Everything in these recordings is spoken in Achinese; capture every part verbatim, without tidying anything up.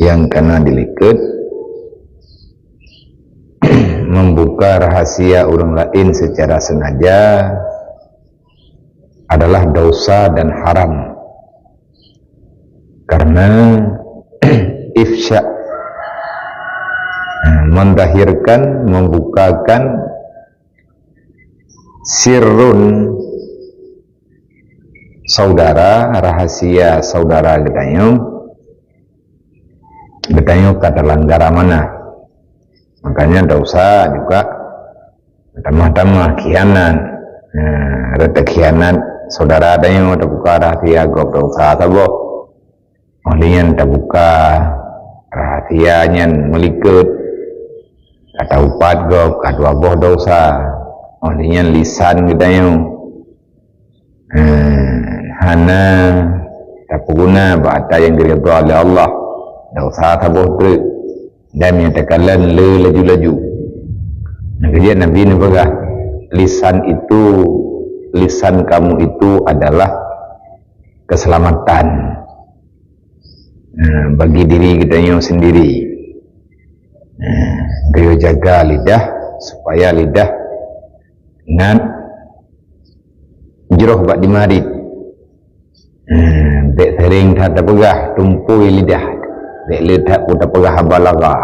Nyang kana dilikot, membuka rahasia ureuëng laén secara sengaja adalah dosa dan haram. Karena ifsya, mendahirkan, membukakan sirrun saudara, rahasia saudara geutanyoe, geutanyoe ka teulanggar amanah. Makanya dosa juga tamah-tamah khianat. Nah, ada khianat saudara tanyoe, tabuka rahasia gob, dosa saboh. Oh, lheueh nyan tabuka rahasia nyan meulikot, ka taupat gob, ka dua boh dosa. Oh, lheueh nyan lisan geutanyoe, eh, hana tapeuguna bak ata nyang geuridha lé Allah, dosa saboh treuk. Dan nyang takalon le laju-laju. Nah, keujeuet Nabi neupeugah, "Lisan itu, lisan kamu itu adalah keselamatan, eh, bagi diri geutanyoe sendiri." Eh, geuyue jaga lidah, supaya lidah ngat jroh bak dimarit. Eh, bék sering that tapeugah, tumpui lidah. Bék le that peue tapeugah haba lara.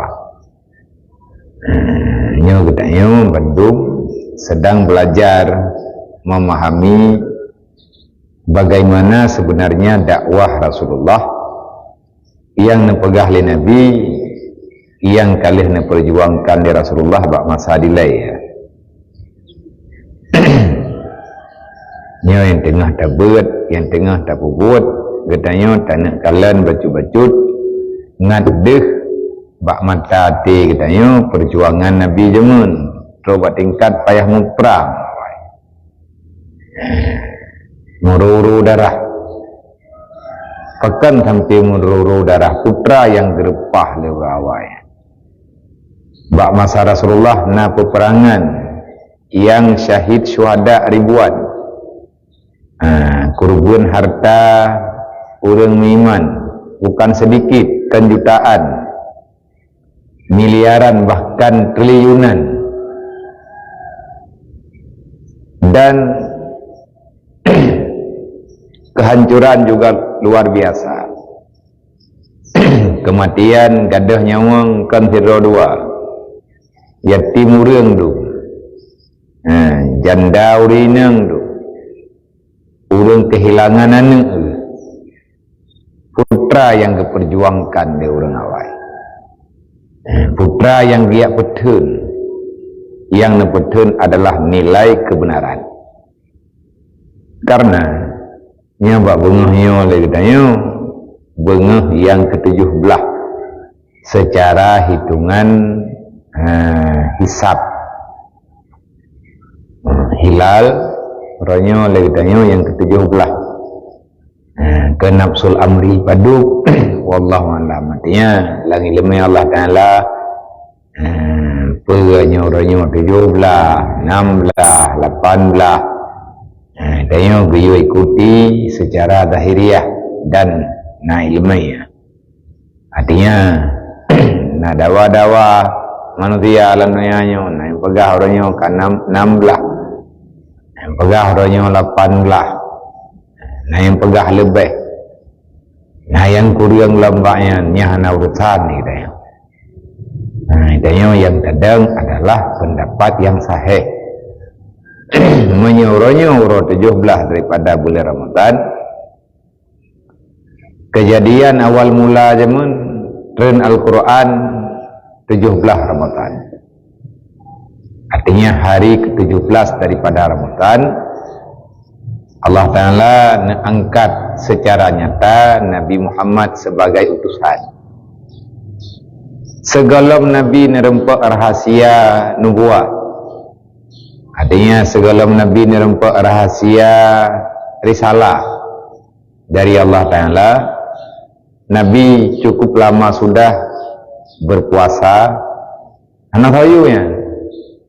Eh, nyoe geutanyoe bandum sedang belajar memahami bagaimana sebenarnya dakwah Rasulullah nyang neupeugah lé Nabi, nyang ka lheueh neupeurjuangkan lé Rasulullah bak masa dilée. Nyoe nyang teungoh tabeuet, nyang teungoh tapeubuet, geutanyoe taneuk kalon bacut-bacut, ngat deuh bak mata até geutanyoe peurjuangan Nabi jameun, trok bak tingkat payah muprang. Meururu darah. Pakon sampoe meururu darah, putra nyang geureupah lé ureuëng awai. Bak masa Rasulullah na peupeurangan nyang syahid syuhada ribuan. Ha, keureubeuen harta ureuëng meuiman bukan seudikit, kon jutaan, miliaran, bahkan triliunan. Dan kehancuran juga luar biasa. Keumatian gadôh nyawöng kon sidroe dua. Yatim ureuëng dum. Ha, janda ureuëng inong dum. Ureuëng keuhilangan aneuëk. Putra nyang geupeurjuangkan lé ureuëng awai. Ha, putra nyang geujak peutheun. Nyang neupeutheun adalah nilai keubeunaran. Karena nyoe bak beungoh nyoe lé geutanyoe, beungoh nyang keutujoh blaih seucara hitongan, eh, hisab. Eh, hilal, uroe nyoe lé geutanyoe nyang keutujoh blaih. Eh, keu nafsul amri padub, wallahu a'lam. Artinya, lam ileumèe Allah Taala, eh, peue nyoe uroe nyoe tujoh blaih, nam blaih, lapan blaih. Eh, tanyoe geuyue ikuti seucara zahiriah dan na ileumèe. Artinya, na dawa-dawa manusia lam donya nyoe, na nyang peugah uroe nyoe ka nam, nam blaih. Na nyang peugah uroe nyoe lapan blaih. Na nyang peugah leubeh. Na nyang kureueng lam bak nyan, nyan hana urusan nyan. Nah, tanyoe nyang tadong adalah pendapat nyang sahih. Meunyoe uroe nyoe uroe tujoh blaih daripada bulan Ramadhan, keujadian awal mula jameun treun Al-Quran tujoh blaih Ramadhan. Artinya hari ketujuh belas daripada Ramadhan, Allah Taala neuangkat secara nyata Nabi Muhammad sebagai utusan. Sigohlom Nabi neureumpok rahasia nubuwah. Artinya sigohlom Nabi neureumpok rahasia risalah dari Allah Taala, Nabi cukup lama sudah berpuasa, hana sayu nyan,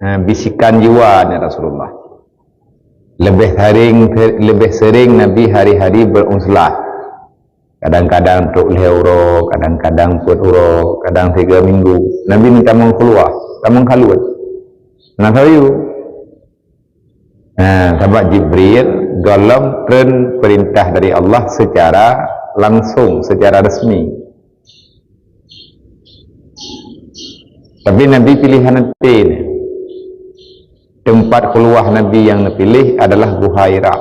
eh, bisikan jiwa ni Rasulullah. Lebih sering, lebih sering Nabi hari-hari beruzlah. Kadang-kadang trok lhèe uroe, kadang-kadang peuet uroe, kadang tiga minggu. Nabi ni tamong keuluwa, tamong khaluwat. Na sayu. Nah, sabab Jibril gohlom treun perintah dari Allah secara langsung, secara resmi. Tapi Nabi pilihan até ni. Tempat keuluwa Nabi yang neupiléh adalah Guha Hira.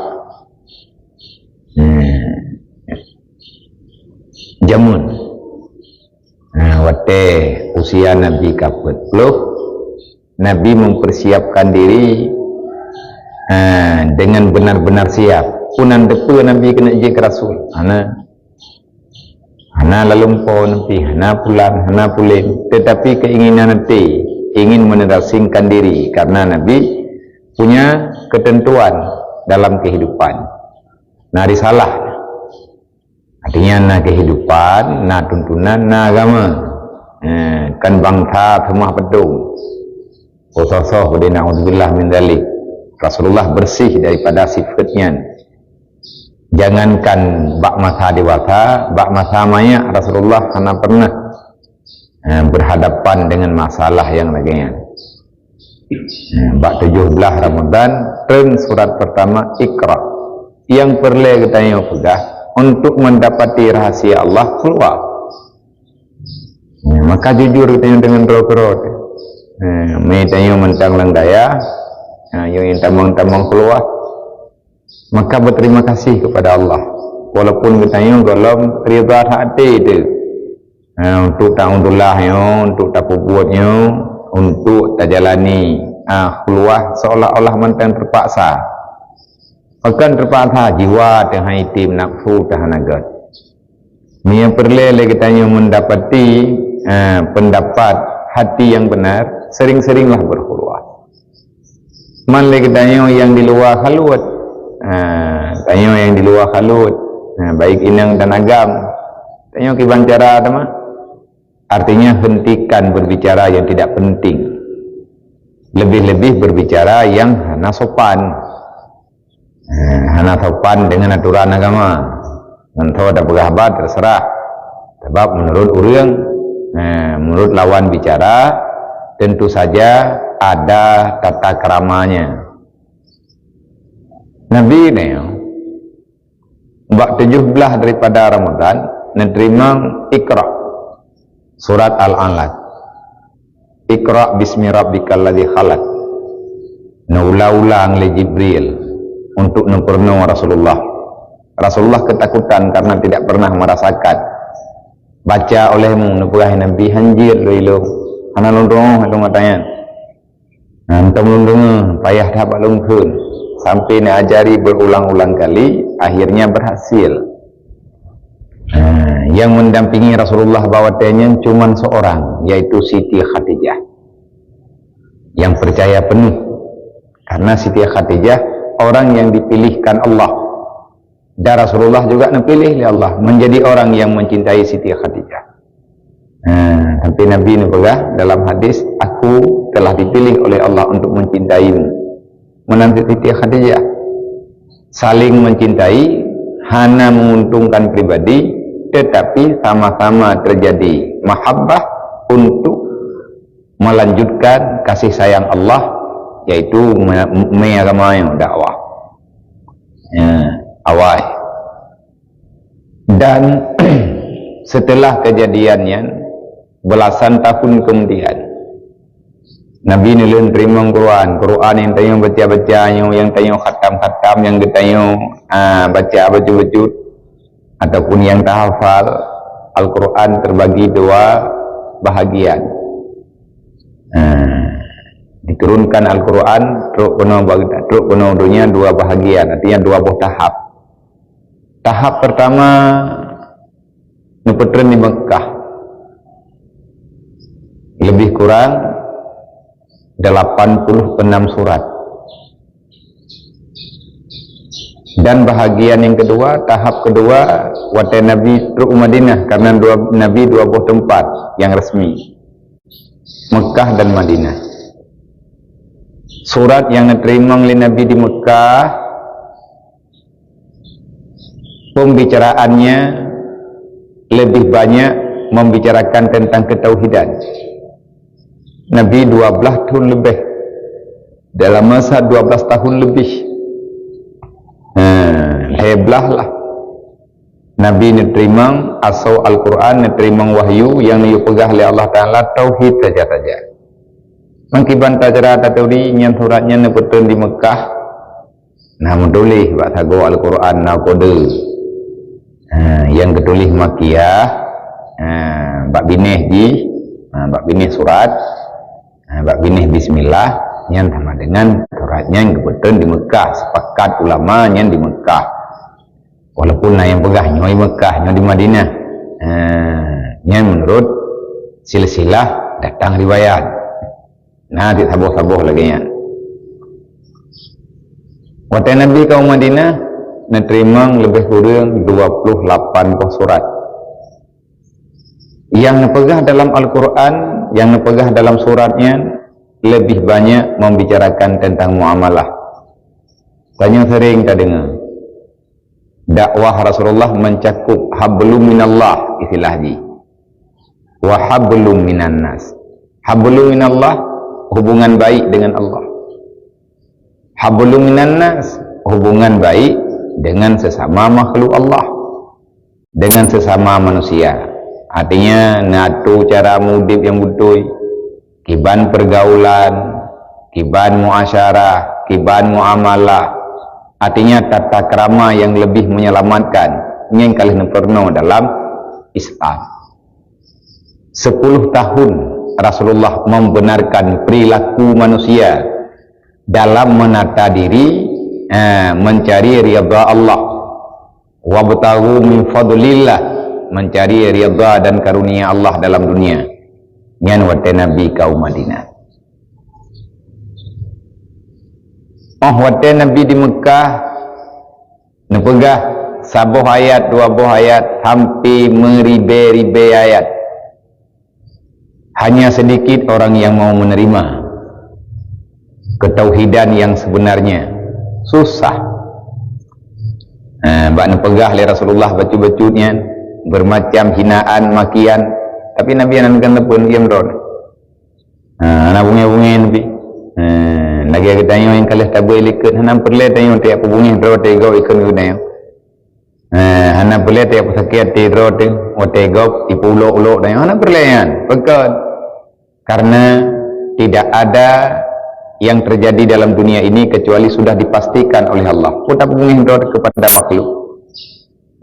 Hmm. Jameun. Nah, watèe usia Nabi ka peuet ploh, Nabi mempersiapkan diri, ha, dengan benar-benar siap. Peue nan teupeue Nabi keuneuk jeuet keu rasul. Hana. Hana lalumpo Nabi, hana pulan, hana pulen. Tetapi keinginan hati ingin menerasingkan diri karena Nabi punya ketentuan dalam kehidupan. Nah, risalah. Artinya, na kehidupan, na tuntunan, na agama. Eh, kan bangsa seumah peudong. Soh-soh udeh, na'udzubillah min dzalik. Rasulullah bersih daripada sifat nyan. Jangankan bak masa dewasa, bak masa manyak Rasulullah hana pernah, eh, berhadapan dengan masalah yang lagèe nyan. Eh, bak tujoh blah Ramadan, treun surat pertama Iqra. Nyang peureulèe geutanyoe peugah, untuk mendapati rahasia Allah keuluwa. Eh, maka jujur geutanyoe deungon droe keudroe. Eh, meutanyoe mantong lam dayah, eh, nyang tamong-tamong keuluwa. Maka berterima kasih kepada Allah. Walaupun geutanyoe gohlom ridha that até teuh. Ha, untuk ta'udzubillah nyoe, untuk tapeubuet nyoe, untuk tajalani, ha, keuluwa seolah-olah mantong terpaksa. Bukan terpaksa, jiwa teuh han item, nafsu teuh hana göt. Meunyoe peureulèe lé geutanyoe mendapati, ha, pendapat hati yang benar, sering-seringlah berkhulwah. Man lé geutanyoe nyang di luwa khaluwat. Ha, tanyoe nyang di luwa khaluwat. Ha, baik inong dan agam. Tanyoe kiban cara teuma. Artinya, hentikan berbicara yang tidak penting. Lebih-lebih berbicara yang hana sopan. Ha, hana sopan dengan aturan agama. Ngon soe tapeugah ba, terserah. Sebab menurut ureueng, eh, menurut lawan bicara, tentu saja ada tata keramanya. Nabi nyoe, bak tujoh blah daripada Ramadan, neuteurimong Iqra, surat Al-Alaq. "Iqra bismi rabbikal ladzi khalaq." Neuulang-ulang lé Jibril untuk neupeurunoe Rasulullah. Rasulullah ketakutan karena tidak pernah merasakan. "Baca olehmu," neupeugah Nabi, "hanjeuet lôn ilong. Hana lôn deungoe lôn ata nyan. Hantom lôn deungoe, payah that bak lôn kheun." Sampai neuajari berulang-ulang kali, akhirnya berhasil. Ha, yang mendampingi Rasulullah bak watèe nyan cuman seorang, yaitu Siti Khadijah. Yang percaya penuh. Karena Siti Khadijah orang yang dipilihkan Allah. Dan Rasulullah juga neupiléh lé Allah menjadi orang yang mencintai Siti Khadijah. Ha, sampai Nabi neupeugah dalam hadis, "Aku telah dipilih oleh Allah untuk mencintaimu." Meunan Siti Khadijah. Saling mencintai, hana menguntungkan pribadi, tetapi sama-sama terjadi mahabbah untuk melanjutkan kasih sayang Allah, yaitu me-, me-, agama nyoe, dakwah. Ya, awai. Dan setelah kejadian nyan, belasan tahun kemudian, Nabi neulheueh teurimong Quran. Quran nyang tanyoe baca-baca nyoe, nyang tanyoe khatam-khatam, nyang geutanyoe, ah, baca bacut-bacut, ataupun nyang tahafal, Al-Quran terbagi dua bahagian. Ah, diturunkan Al-Quran, trok keunoe bag-, trok keunoe donya dua bahagian, artinya dua boh tahap. Tahap pertama neupeutreun di Mekah. Lebih kurang delapan puluh enam surat. Dan bahagian yang kedua, tahap kedua, watèe Nabi trok u Madinah, karena dua, Nabi dua boh tempat yang resmi, Mekah dan Madinah. Surat yang neuteurimong lé Nabi di Mekah, pembicaraannya lebih banyak membicarakan tentang ketauhidan. Nabi dua belas tahun lebih, dalam masa dua belas tahun lebih, ha, lhèe blah lah, Nabi neuteurimong asoe Al-Quran, neuteurimong wahyu nyang geupeugah lé Allah Taala tauhid saja-saja. Meukiban tacara taturi nyan surat nyan neupeutrön di Meukah, na meutuléh bak sagoe Al-Quran na kode. Ha, nyang geutuléh Makkiyah, ha, bak binéh jih, ha, bak binéh surat, ha, bak binéh bismillah, nyan sama dengan surat nyan geupeutrön di Meukah. Sepakat ulama nyan di Meukah. Walaupun na nyang peugah nyoe di Meukah, nyoe di Madinah. Ha, nyan menurut silsilah datang riwayat. Na cit saboh-saboh lagèe nyan. Watèe Nabi ka u Madinah, neuteurimong leubeh kureueng dua puluh lapan boh surat. Nyang neupeugah dalam Al-Quran, nyang neupeugah dalam surat nyan leubeh banyak membicarakan tentang muamalah. Tanyoe sering tadeungoe, dakwah Rasulullah mencakup hablum minallah, istilah jih, wa hablum minannas. Hablum minallah, hubungan baik dengan Allah. Hablum minannas, hubungan baik dengan sesama makhluk Allah, dengan sesama manusia. Artinya, neuatô cara meuudép nyang beutôi, kiban pergaulan, kiban muasyarah, kiban muamalah. Artinya, tata krama yang lebih menyelamatkan, nyang ka lheueh neupeurunoe dalam Islam. Sepuluh tahun Rasulullah membenarkan perilaku manusia dalam menata diri, eh, mencari ridha Allah. Wabtaghu min fadlillah, mencari ridha dan karunia Allah dalam dunia. Nyan watèe Nabi ka u Madinah. Oh, watèe Nabi di Meukah, neupeugah saboh ayat, dua boh ayat, sampai meuribèe-ribèe ayat. Hanya sedikit orang yang mau menerima ketauhidan yang sebenarnya. Susah. Ha, bak neupeugah lé Rasulullah bacut-bacut nyan, bermacam hinaan, makian, tapi Nabi hana neukalon teupeu, diem droe. Ha, hana beungèh-beungèh Nabi. Ha, lagèe geutanyoe nyang ka lheueh tabeuet likot, hana peureulèe tanyoe tajak peubeungèh droe teuh gob ikot geutanyoe. Eh, hana peureulèe tapeusakét até droe teuh, watèe gob ipeuulok-ulok tanyoe, hana peureulèe nyan. Pakon? Karena tidak ada yang terjadi dalam dunia ini kecuali sudah dipastikan oleh Allah. Peue tapeugah droe kepada makhluk?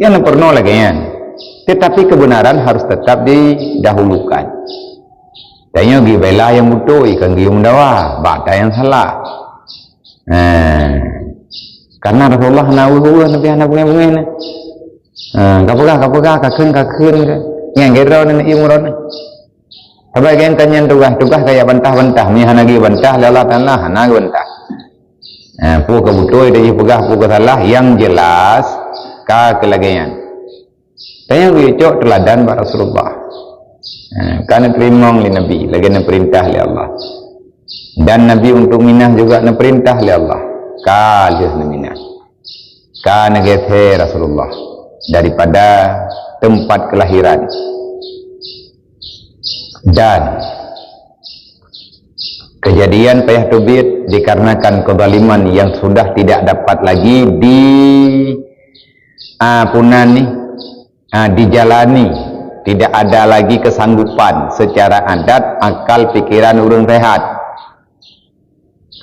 Nyan peurunoe lagèe nyan. Tetapi kebenaran harus tetap didahulukan. Tanyoe geubela nyang beutôi, kon geuyue meudawa, bak ata nyang salah. Nah, karena Rasulullah hana weueh-weueh, Nabi hana beungèh-beungèh na. Ha, ka peugah, ka peugah, ka kheun, ka kheun, ka. Nyan keu droeneuh, na ié droeneuh. Saban geutanyoe nyan tugaih, tugaih kajak bantah-bantah. Meunyo hana geubantah lé Allah Taala, hana geubantah. Ha, peue ka beutôi, dan jipeugah peue ka salah, nyang jelas ka keu lagèe nyan. Tanyoe geuyue cok teuladan bak Rasulullah. Ha, ka neuteurimong lé Nabi, lagèe neupeurintah lé Allah. Dan Nabi untuk minah juga neupeurintah lé Allah. Ka lheueh neuminah. Ka neugeusé Rasulullah daripada tempat kelahiran. Dan kejadian payah teubiet dikarenakan kezaliman yang sudah tidak dapat lagi di, ah, punan ni, ah, dijalani, tidak ada lagi kesanggupan secara adat, akal, pikiran ureuëng sehat.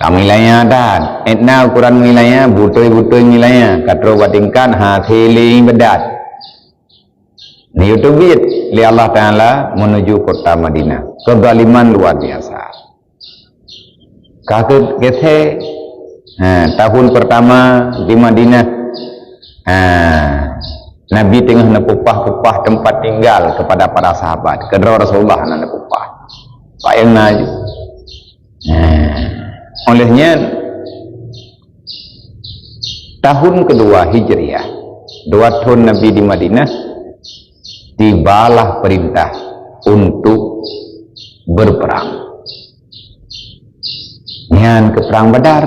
Ka meuiéleumé adat, étna ukuran meuiéleumé, beutôi-beutôi meuiéleumé, ka trok bak tingkat hase lé iébadat. Neuyue teubiet lé Allah Taala menuju kota Madinah. Kezaliman luar biasa. Ka keu-, geusé, ha, tahun pertama di Madinah, ha, Nabi teungoh neupeupah-peupah tempat tinggal kepada para sahabat. Keudroe Rasulullah hana neupeupah. Bayang na ju. Ha. Oleh nyan, tahun kedua Hijriah, dua tahun Nabi di Madinah, tibalah perintah untuk berperang. Nyan keu perang Badar.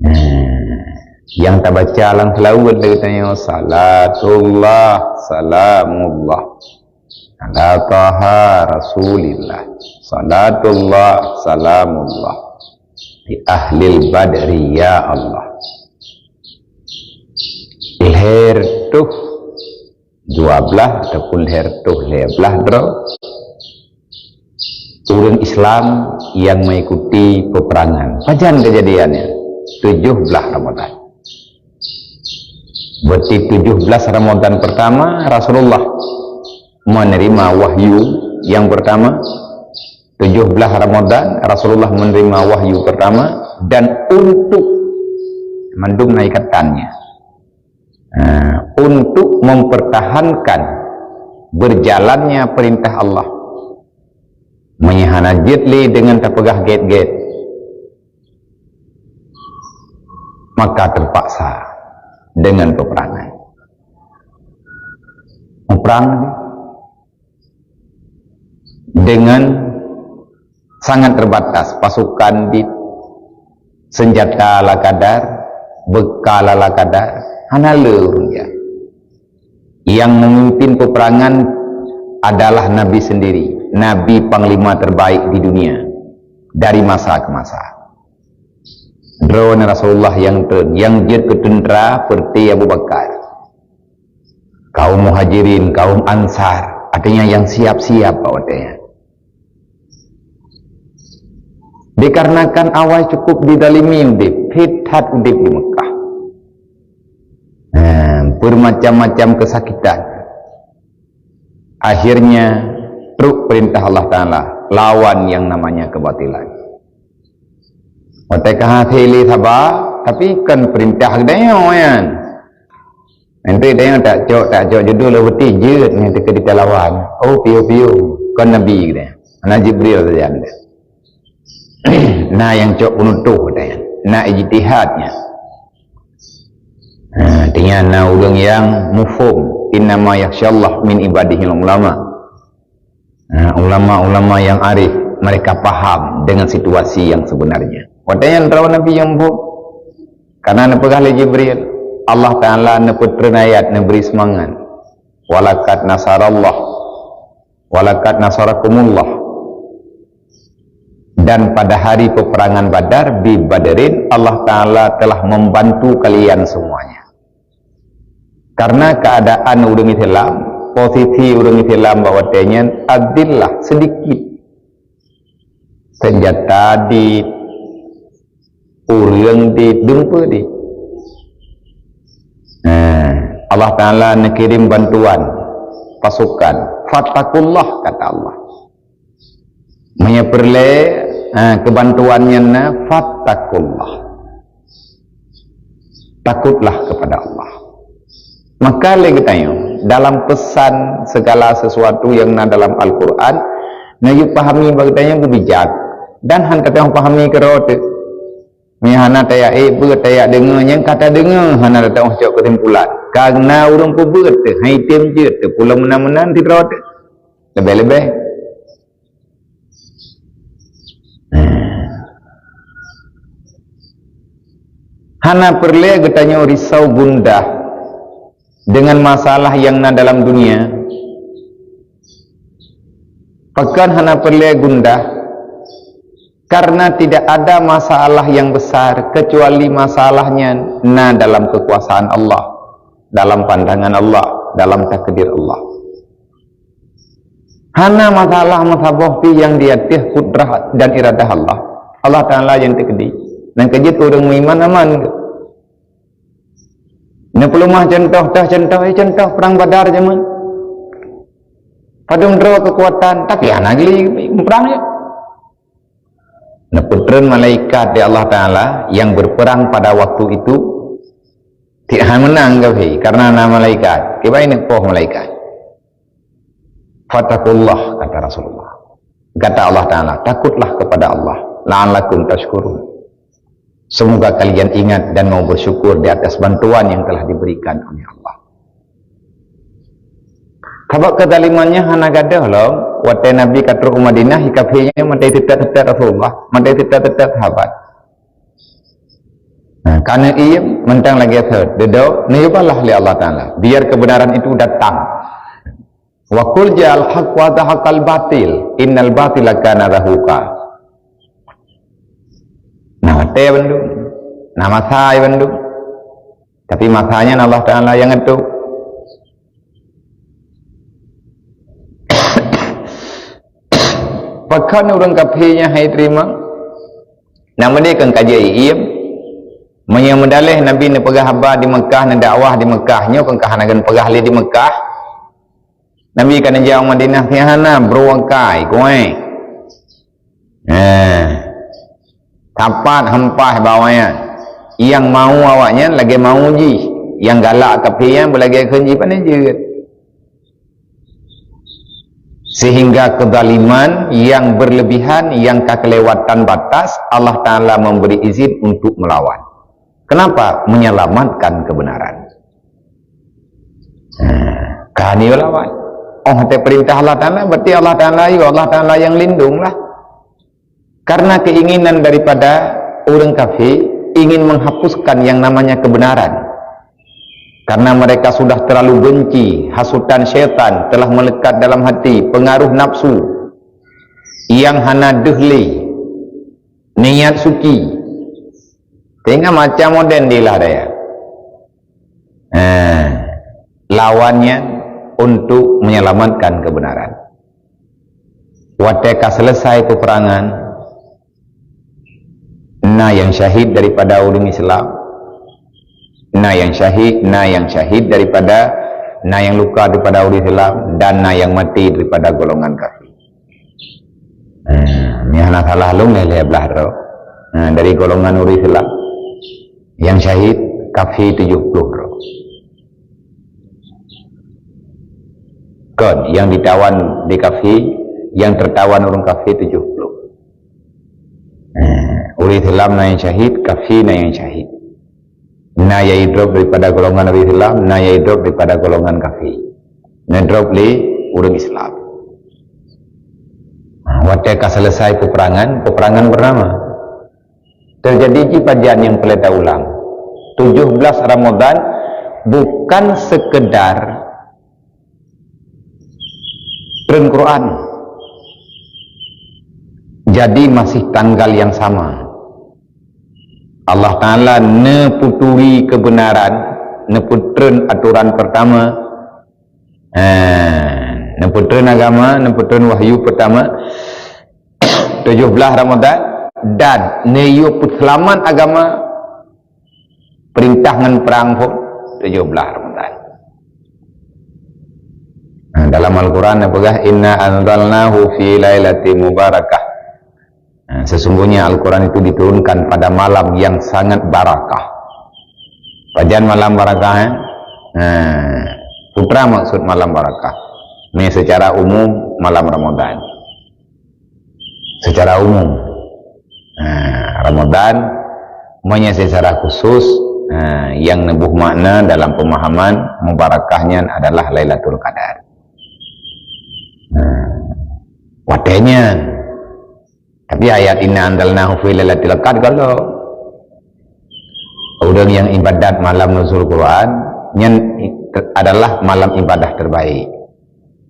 Nah, di Nyang tabaca lam seulaweuet lé geutanyoe, salatullah, salamullah. Ala Taha Rasulillah. Salatullah, salamullah. Di ahlil badri, ya Allah. Lhèe reutôh dua blaih ataupun lhèe reutôh lhèe blaih droe ureuëng Islam yang mengikuti peperangan. Pajan kejadiannya? Tujuh belas Ramadan. Berarti tujuh belas Ramadan pertama Rasulullah menerima wahyu yang pertama. Tujuh belas Ramadan Rasulullah menerima wahyu pertama, dan untuk mandum na ikatannya, ha, untuk mempertahankan berjalannya perintah Allah. Meunyo hana jeuet lé deungon tapeugah gét-gét, maka terpaksa deungon peperangan. Muprang dengan sangat terbatas, pasukan di, senjata ala kadar, bekal ala kadar, hana le ureuëng nyan. Yang memimpin peperangan adalah Nabi sendiri, Nabi panglima terbaik di dunia dari masa ke masa. Droeneuh Rasulullah nyang treun, nyang jeuet keu teuntera seperti Abu Bakar. Kaum Muhajirin, kaum Ansar, artinya nyang siap-siap bak watée nyan. Dikarenakan awai cukup didalimi udeb, phet that udeb di Mekah. Nah, bermacam-macam kesakitan. Akhirnya, trok perintah Allah Taala, lawan yang namanya kebatilan. Watée ka hase lé saba, tapi kon perintah geutanyoe nyan. Nanti geutanyoe tak cok, tak cok judul, oh, beutôi jeuet nyan teuka di talawan. Oh, piôh-piôh, kon nabi geutanyoe. Hana Jibril saja anda. Na nyang cok peunutôh geutanyoe. Na ijtihadnya. Ha, artinya na ureuëng nyang muphom, innama yakhsyallaha min ibadihil ulama. Ha, ulama-ulama yang arif, mereka paham dengan situasi yang sebenarnya. Watée nyan droe Nabi nyang muphom, karena neupeugah lé Jibril, Allah Taala neupeutreun ayat, neubri seumangat. Walaqad nasarallah, walaqad nasarakumullah. Dan pada hari peperangan Badar, bi Badrin, Allah Taala telah membantu kalian semuanya. Karena keadaan ureuëng Islam, posisi ureuëng Islam bak watée nyan adillah sedikit. Senjata di, ureuëng di, dumpeue di. Nah, Allah Taala neukirim bantuan pasukan. Fattakullah, kata Allah. Meunyoe peureulée, ha, keubantuan nyan na, fattakullah. Takutlah kepada Allah. Maka lé geutanyoe, dalam pesan segala sesuatu yang na dalam Al-Quran, na yue pahami bak geutanyoe beubijak dan han tateupeue pahami keudroe teuh. Meunyoe hana tayak ék beuet, tayak deungoe, nyang ka tadeungoe hana tateupeue cok keusimpulan. Ka na ureuëng peubeuet teuh, hai tem jeuet teuh, pulo meunan-meunan sidroe teuh. Leubeh-leubeh Hana peureulée geutanyoe risau gundah dengan masalah nyang na dalam dunia. Pakon hana peureulée gundah? Karena tidak ada masalah yang besar kecuali masalah nyan na dalam kekuasaan Allah, dalam pandangan Allah, dalam takdir Allah. Hana masalah meusaboh pih nyang di ateueh kudrah dan iradah Allah. Allah Taala nyang teukeudi. Nyang keujeuet ureuëng meuiman aman. Neupeuleumah contoh, tah contoh, eh, contoh Perang Badar jameun. Padum droe keukuatan, tapi hana geuli muprang nyan. Neupeutreun malaikat di Allah Taala nyang berperang pada waktu itu, tidak meunang kafé karena na malaikat. Kiban neupoh malaikat. Fattakullah, kata Rasulullah. Kata Allah Taala, takutlah kepada Allah, la'allakum tashkurun. Semoga kalian ingat dan mau bersyukur di atas bantuan yang telah diberikan oleh Allah. Sabab kezalimannya hana gadôh lom, watée Nabi ka trok u Madinah, kafé nyan maté teutab-teutab Rasulullah, maté teutab-teutab sahabat. Ha, Ka neuiem, mantong lagée thot, dudoe, neuyue balaih lé Allah Taala. Biar kebenaran itu datang. Wa qul ja'al haqq wa zahaqal batil, innal batila kana zahuqa. Nah, watée bandum. Nah, masa bandum. Tapi masa nyan Allah Taala nyang atur. Pakon ureuëng kafé nyan hai teurimong? Nama dia keu kaji iem? Meunyoe meudaleh Nabi neupeugah haba di Mekah, neudakwah di Mekah, nyoe keu ka hana geupeugah lé di Mekah. Nabi ka neujak u Madinah, si hana, bro, angkai, kueh. Eh. Sapat hampah bak awaknyan. Nyang mau awaknyan lagée mau jih. Nyang galak kafé nyan beulagée kheun jih, pane jeuet. Sehingga kezaliman yang berlebihan, yang kekelewatan batas, Allah Taala memberi izin untuk melawan. Kenapa? Menyelamatkan kebenaran. Nah, kan yue lawan. Oh, teuh perintah Allah Taala, berarti Allah Taala yue, Allah Taala yang lindung lah. Karena keinginan daripada orang kafir ingin menghapuskan yang namanya kebenaran. Karena mereka sudah terlalu benci, hasutan syaitan telah melekat dalam hati, pengaruh nafsu yang hana deuh lé, niat suci, sehingga macam modern dilah daya. Nah, lawannya untuk menyelamatkan kebenaran. Watée ka selesai peperangan, na nyang syahid daripada ureuëng Islam, na nyang syahid, na nyang syahid daripada, na nyang luka daripada ureuëng Islam, dan na nyang mati daripada golongan kafir. Nah, nyan hana salah lom lhée blaih droe. Nah, dari golongan ureuëng Islam, nyang syahid kafir tujoh ploh droe. Kon, nyang ditawan di kafir, nyang teutawan ureuëng kafir tujoh ploh. Eh, ureuëng Islam na nyang syahid, kafir na nyang syahid. Na nyang idrop daripada golongan ureuëng Islam, na nyang idrop daripada golongan kafir. Neudrop lé ureuëng Islam. Nah, watée ka selesai peperangan, peperangan bernama. Terjadi jih pajan nyang peureulée taulang. Tujoh blaih Ramadan bukan sekedar treun Quran. Jadi masih tanggal yang sama. Allah Taala neuputuri kebenaran, neupeutreun aturan pertama, eh, neupeutreun agama, neupeutreun wahyu pertama, tujoh blaih Ramadan, dan neuyue peuseulamat agama, perintah ngon prang phon, tujoh blaih Ramadan. Nah, dalam Al-Quran neupeugah, "Inna anzalnahu fi lailatin mubarakah." Nah, sesungguhnya Al-Quran itu diturunkan pada malam yang sangat barakah. Pajan malam barakah, eh? Nah, peue maksud malam barakah? Ini secara umum malam Ramadan. Secara umum. Nah, Ramadan, meunyoe secara khusus, nah, nyang neuboh makna dalam pemahaman mubarakah nyan adalah Lailatul Qadar. Nah, watée nyan. Tapi ayat "Inna anzalnahu fi lailatul qadr" kalau ureuëng nyang ibadat malam nuzul Quran, nyan adalah malam ibadah terbaik.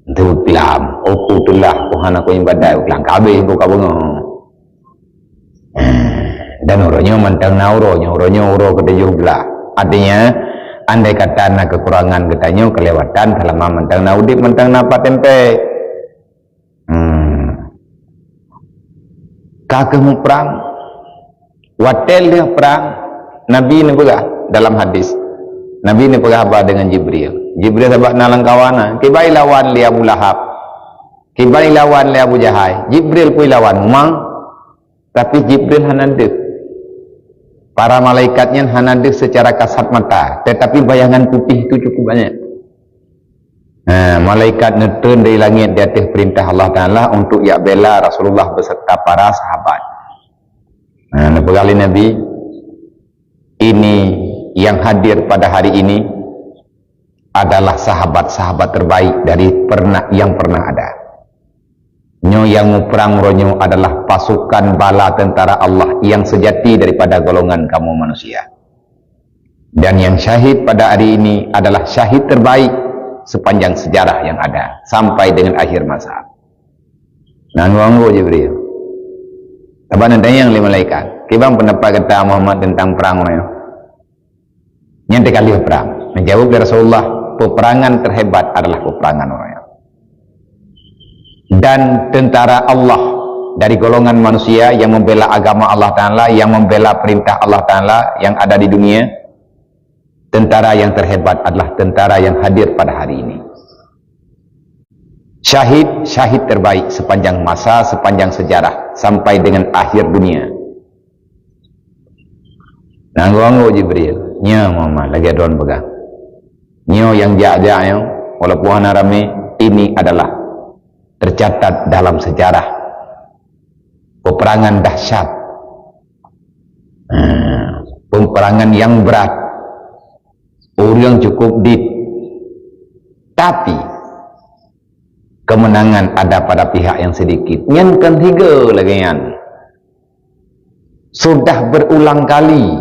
Teulam, uku teulah, ku hana ku ibadat, ulang kabeh ku ka beungoh. Eh, dan uroe nyoe mantong na uroe nyoe, uroe nyoe uroe ketujoh blaih. Artinya, andai kata na kekurangan geutanyoe, kelewatan, selama mantong na udeb, mantong na pat tempe. Hmm. Ka keuh muprang, watée lheueh prang, Nabi neupeugah dalam hadis, Nabi neupeugah haba deungon Jibril. Jibril sabab na lam kawan, "Kiban ilawan lé Abu Lahab? Kiban ilawan lé Abu Jahal?" Jibril peue ilawan, mumang, tapi Jibril hana deuh. Para malaikat nyan hana deuh secara kasat mata, tetapi bayangan putih itu cukup banyak. Nah, malaikat neutreun dari langit di ateueh peurintah Allah Taala untuk jak bela Rasulullah beserta para sahabat. Nah, neupeugah lé Nabi, "Ini yang hadir pada hari ini adalah sahabat-sahabat terbaik dari pernah, yang pernah ada. Nyoe nyang muprang uroe nyoe adalah pasukan bala tentara Allah yang sejati daripada golongan kamoe manusia." Dan yang syahid pada hari ini adalah syahid terbaik sepanjang sejarah yang ada sampai dengan akhir masa. Nanggung-nanggung Jibril. Taban tanyong lé malaikat, "Kiban pendapat gata Muhammad tentang perang uroe nyoe?" Nyan teuka lheueh perang. Menjawab lé Rasulullah, "Peperangan terhebat adalah peperangan uroe nyoe." Dan tentara Allah dari golongan manusia yang membela agama Allah Ta'ala, yang membela perintah Allah Ta'ala yang ada di dunia, tentara yang terhebat adalah tentara yang hadir pada hari ini. Syahid, syahid terbaik sepanjang masa, sepanjang sejarah, sampai dengan akhir dunia. Nanggung-nanggung Jibril, "Nyo Muhammad, lagée droen peugah. Nyo nyang jak-jak nyoe, walaupun hana ramé, ini adalah tercatat dalam sejarah peperangan dahsyat. Ha, peperangan yang berat. Ureuëng cukup dit. Tapi, kemenangan ada pada pihak yang sedikit." Nyan kon tiga lagée nyan. Sudah berulang kali.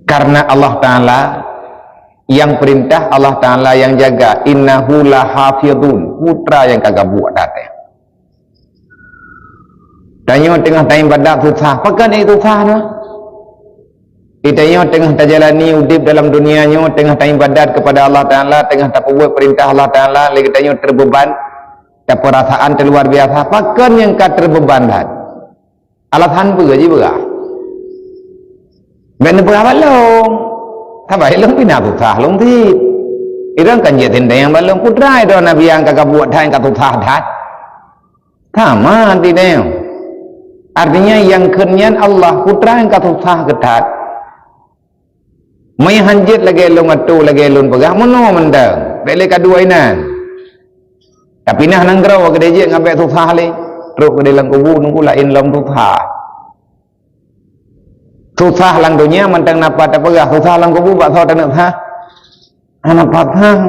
Karena Allah Ta'ala yang perintah, Allah Ta'ala yang jaga. "Innahu lahafidhun." Putra yang ka gabuek datang. Tanyoe teungoh taibadat susah. Pakon ék susah nyoe? Di tanyoe teungoh tajalani udeb dalam dunia nyoe, teungoh taibadat kepada Allah Ta'ala, teungoh tapeubuet perintah Allah Ta'ala, lé geutanyoe terbeuban, tapeurasaan teuh luar biasa. Pakon nyang ka terbeuban that? Alasan peue jipeugah? Bék neupeugah bak lôn. Saban lôn pih na susah lôn cit. Idong kan jeuet teuntang bak lôn, putra idong Nabi nyang ka gabuek that, nyang ka susah that. Sama artinya. Artinya nyang kheun nyan Allah, putra nyang ka susah keu that. Meunyoe hanjeuet lagée lôn atô, lagée lôn peugah, meunoe mantong. Bék lé ka dua inan. Tapi nah nanggroe keudeh jeuet ngon bék susah lé. Trok keudeh lam kubu nunggu laén lom susah. Susah lam dunia mantong napa tapeugah, susah lam kubu bak soe taneuk sah? Hana pat sah.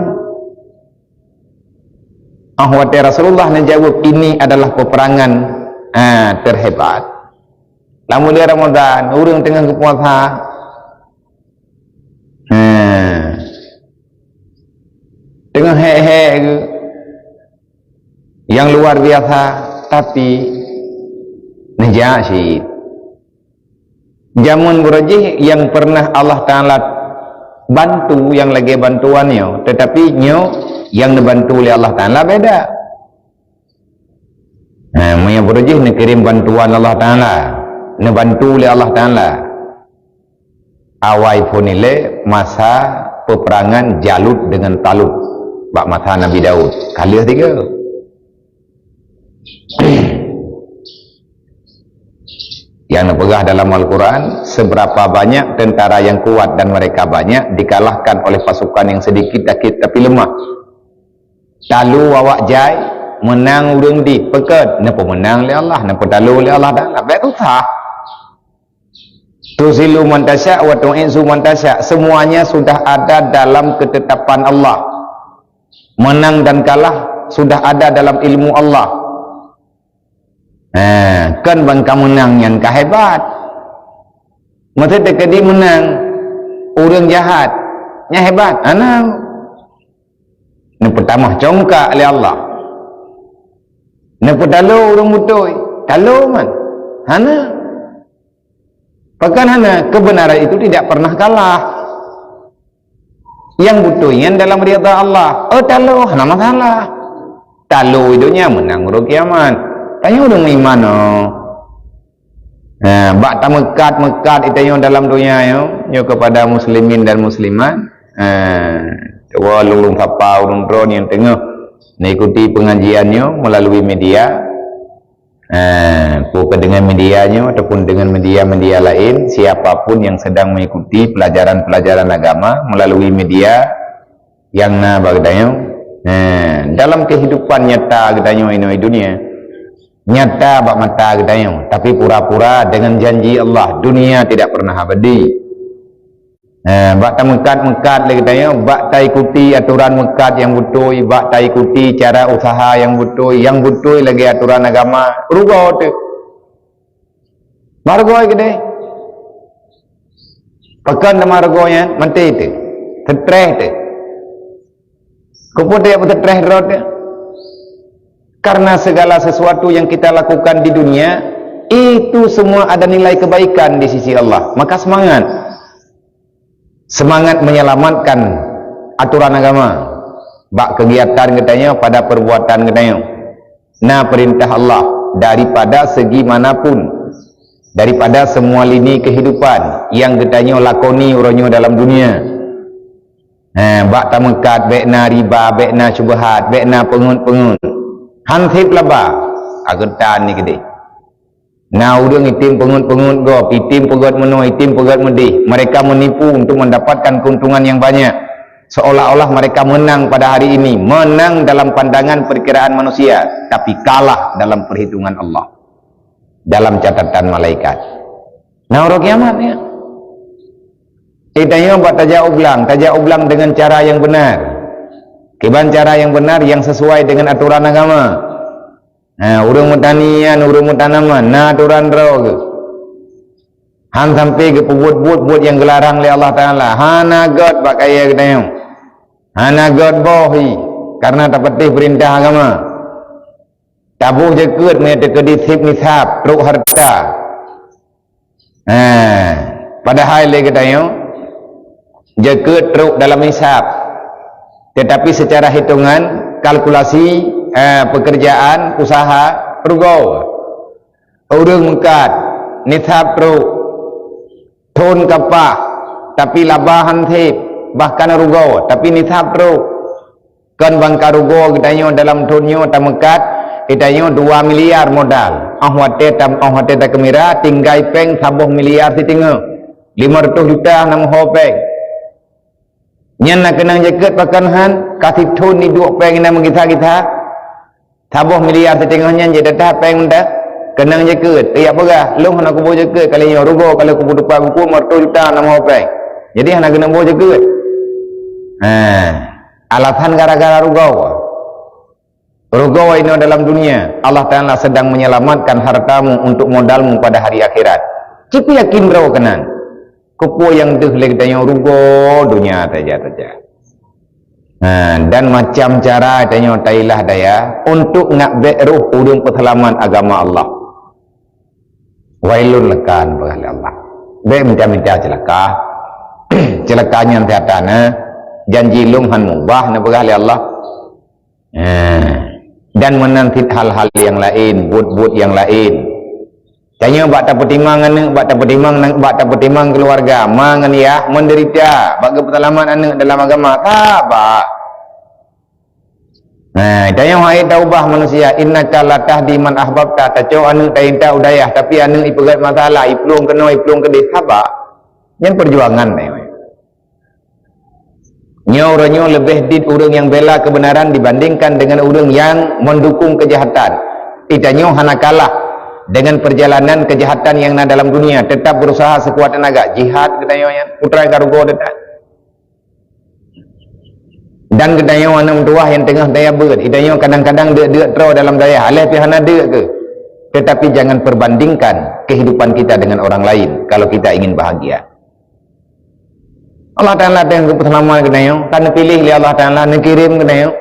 Ah, watée Rasulullah neujaweueb, "Ini adalah peperangan, ah, terhebat." Lam buleuen Ramadan, ureuëng teungoh geupuasa. Ha. Teungoh hék-hék geuh. Nyang luar biasa, tapi neujak cit. Jameun buroe jih nyang pernah Allah Ta'ala bantu nyang lagée bantuan nyoe, tetapi nyoe nyang neubantu lé Allah Ta'ala beda. Nah, meunyoe buroe jih neukirém bantuan Allah Ta'ala, neubantu lé Allah Ta'ala. Awai phon ilée masa peperangan Jalut dengan Talut bak masa Nabi Daud. Ka lheueh tiga. Yang neupeugah dalam Al-Quran, seberapa banyak tentara yang kuat dan mereka banyak dikalahkan oleh pasukan yang sedikit tapi lemah. Talu awak jai, meunang ureuëng dit, peukeuet, neupeumeunang lé Allah, neupeutalo lé Allah Ta'ala. Bék susah. Tuzillu man tasya wa tu'izzu man tasya. Semuanya sudah ada dalam ketetapan Allah. Menang dan kalah sudah ada dalam ilmu Allah. Ha, kon ban ka meunang nyan ka hebat. Meuteuteu keudi meunang ureuëng jahat, nyan hebat. Hana. Neupeutamah congkak lé Allah. Neupeutalô ureuëng beutôi, talô man. Hana. Pakon hana, kebenaran itu tidak pernah kalah. Nyang beutôi nyan dalam ridha Allah. Oh, talô, hana masalah. Talô i donya, meunang uroe kiamat. Tanyoe ureuëng meuiman, oh. Ha, bak tameukat-meukat i tanyoe dalam donya nyoe, nyoe kepada muslimin dan muslimat. Ha, cuba lôn-lôn sapa ureuëng droe nyang teungoh mengikuti pengajian nyoe melalui media. Ha, peue keu deungon media nyoe ataupun deungon media-media laén, siapa pun yang sedang mengikuti pelajaran-pelajaran agama melalui media nyang na bak geutanyoe. Ha, dalam kehidupan nyata geutanyoe inoe dunia, nyata bak mata geutanyoe, tapi pura-pura dengan janji Allah, dunia tidak pernah abadi. Ha, bak tameukat-meukat lé geutanyoe, bak taikuti aturan meukat nyang beutôi, bak taikuti cara usaha nyang beutôi, nyang beutôi lagée aturan agama, rugoe teuh. Baroe keudeh. Pakon teuma rugoe nyan? Maté teuh. Stress teuh. Keupeue tajak beuseutreh droe teuh? Karena segala sesuatu yang kita lakukan di dunia, itu semua ada nilai kebaikan di sisi Allah. Maka semangat. Semangat menyelamatkan aturan agama. Bak kegiatan geutanyoe, pada perbuatan geutanyoe. Na perintah Allah daripada segi manapun, daripada semua lini kehidupan yang geutanyoe lakoni uroe nyoe dalam dunia. Ha, bak tameukat, bék na riba, bék na syubhat, bék na peungeut-peungeut. Han sép laba, ageutan ni keudeh. Na ureuëng item peungeut-peungeut gob, item peugét meunoe, item peugét meudeh. Mereka menipu untuk mendapatkan keuntungan yang banyak. Seolah-olah mereka menang pada hari ini, menang dalam pandangan perkiraan manusia, tapi kalah dalam perhitungan Allah, dalam catatan malaikat. Nah, uroe kiamat nyan. Eh, tanyoe bak tajak u blang, tajak u blang dengan cara yang benar. Kiban cara yang benar yang sesuai dengan aturan agama. Ha, ureuëng meutani nyan, ureuëng meutanaman, na aturan droe geuh. Han sampai geupeubuet buet-buet nyang geularang lé Allah Taala. Hana gét bak kayée geutanyoe. Hana gét boh hi, karena tapatéh peurintah agama. Taboh jakeuet meunyoe teukeudi sép nisab trok hareuta. Ha, padahai lé geutanyoe jakeuet trok dalam nisab. Tetapi secara hitungan, kalkulasi, eh, pekerjaan, usaha, rugoe. Ureuëng meukat, nisab trok. Thon ka paih, tapi laba han sép, bahkan rugoe, tapi nisab trok. Kon ban ka rugoe geutanyoe dalam thon nyoe tameukat, geutanyoe dua miliar modal. Óh watée tam-, óh watée takeumira, tinggai péng saboh miliar siteungoh. Lima ratus juta na meuho péng. Nyan na keunong jakeuet pakon han, ka sithon ni duek péng na meugisa-gisa. Saboh miliar siteungoh nyan jeuet that péng meuda, keunong jakeuet. Riyak peugah, lôn hana kuboh jakeuet, kali nyoe rugoe, kalau kuboh tupat buku, lima ratus juta na meuho péng. Jadi hana keunong boh jakeuet. Ha, alasan gara-gara rugoe. Rugoe inoe dalam dunia, Allah Taala sedang menyelamatkan hartamu untuk modalmu pada hari akhirat. Cit yakin droe keunan. Keupeue nyang deuh lé geutanyoe rugoe donya saja-saja. Ha, dan macam cara tanyoe tailah daya untuk nak bék roh ureuëng peuseulamat agama Allah. Wailun laka, neupeugah lé Allah. Bék mita-mita ceulaka. Ceulaka nyan sihatan, eh. Janji lôn han mubah, neupeugah lé Allah. Eh, dan meunan cit hal-hal nyang laén, buet-buet nyang laén. Tanyoe bak tapeutimang aneuëk, bak tapeutimang nang-, bak tapeutimang keuluwarga, ma ngon yah, menderita, bak geupeuseulamat aneuëk dalam agama, saba. Nah, tanyoe hai taubah manusia, innaka latahdi man ahbabta, tacok aneuëk tainta u dayah, tapi aneuëk ipeugét masalah, iplueng keunoe, iplueng keudeh, saba. Nyan perjuangan, eh. Nyoe uroe nyoe leubeh dit ureuëng nyang bela keubeunaran dibandingkan deungon ureuëng nyang meudukong keujahatan. Geutanyoe hana kalah deungon peurjalanan keujahatan nyang na dalam dunia, teutap beurusaha seukuat teunaga. Jihad geutanyoe nyan, putra nyang ka rugoe teutap. Dan geutanyoe aneuk meutuwah nyang teungoh daya beuet, geutanyoe kadang-kadang deuk-deuk troe dalam dayah, aléh pih hana deuk keuh. Tetapi jangan perbandingkan kehidupan kita dengan orang lain kalau kita ingin bahagia. Allah Taala teuh geupeuseulamat geutanyoe, ka neupiléh lé Allah Taala, neukirém geutanyoe.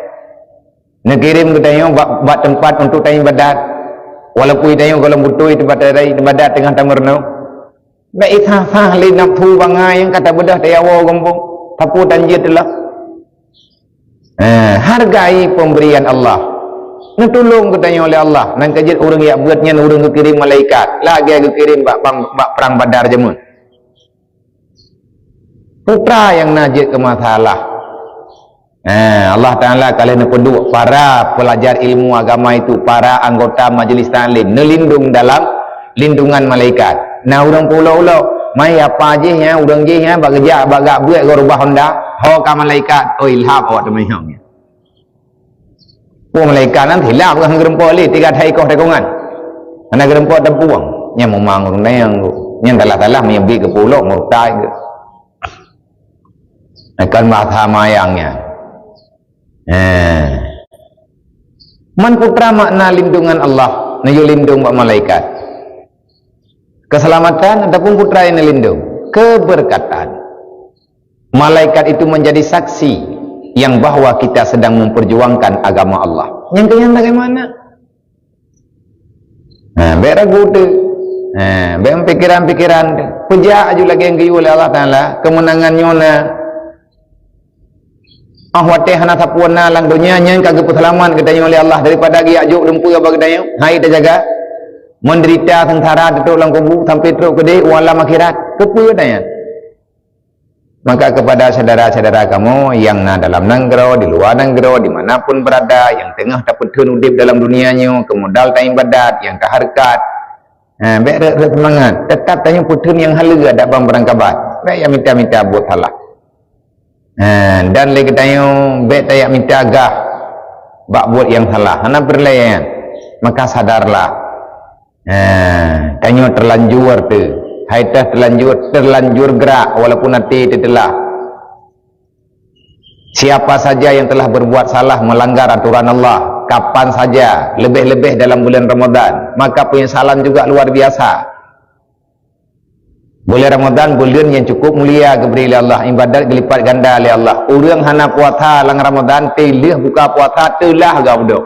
Neukirém geutanyoe bak, bak teumpat untuk taibadat. Walaupun tanyoe gohlom beutôi teumpat ibadat teungoh tameurunoe. Bék isah-sah lé nafsu bangai nyang ka tabeudôh tayawoe gampông, sapeue tan jeuet teulah. Eh, hargai pemberian Allah. Neutulông geutanyoe lé Allah, nang ka jeuet ureuëng jak beuet nyan ureuëng geukirém malaikat, lagée geukirém bak bang, bak prang Badar jameun. Putra nyang na jeuet keu masalah. Eh, Allah Taala ka lheueh neupeuduek para peulajar ilmu agama itu, para anggota majlis taklim, neulindong dalam lindungan malaikat. Na ureuëng peulo-ulo, mai apa jih nyan, ureuëng jih nyan, bak geujak, bak gak buet geuh rubah honda, ho ka malaikat, oi, lhab awak teumanyong nyan. Peue malaikat nyan silap, hana geureumpok lé, tiga that ikoh tikongan. Hana geureumpok tampueng. Nyan meumang ureuëng nyan. Nyan salah-salah meunyo bit geupeulo murtad geuh. Kon bahasa mayang nyan. Eh. Man putra makna lindungan Allah, neuyue lindong bak malaikat. Keselamatan ataupun putra nyang neulindong. keberkatan. Malaikat itu menjadi saksi yang bahwa kita sedang memperjuangkan agama Allah. Nyang keu nyan bagaimana? Ha, bék ragu teuh. Ha, bék pikiran-pikiran teuh. Peujak aju lagée nyang geuyue lé Allah Taala, keumeunangan nyoe na. Oh watée hana sapeue na lam donya nyan ka geupeuseulamat geutanyoe lé Allah daripada geujak jok lumpur bak geutanyoe. Hai teujaga. Menderita sengsara teutrok lam kubu sampai trok keudeh u alam akhirat. Keupeue tanya? Maka kepada saudara-saudara kamoe yang na dalam nanggroe, di luwa nanggroe, di mana pun berada, yang teungoh tapeutheun udeb dalam dunia nyoe, keumodal taibadat, yang tahareukat, ha, bék rot-rot seumangat. Teutap tanyoe peutheun nyang haleue adak ban beurangkabat. Bék ya mita-mita buet salah. Ha, dan lé geutanyoe bék tayak mita gah bak buet nyang salah. Hana peureulée nyan. Maka sadarlah. Ha, tanyoe terlanjur teuh. Hai teuh terlanjur, terlanjur gerak walaupun até teutelah. Siapa saja yang telah berbuat salah melanggar aturan Allah, kapan saja, lebih-lebih dalam bulan Ramadan, maka penyesalan juga luar biasa. Bulan Ramadan buleuen nyang cukup mulia geubri lé Allah, ibadat geulipat ganda lé Allah. Ureuëng hana puasa lam Ramadan, teuh lheueh buka puasa teulah geuh beudôh.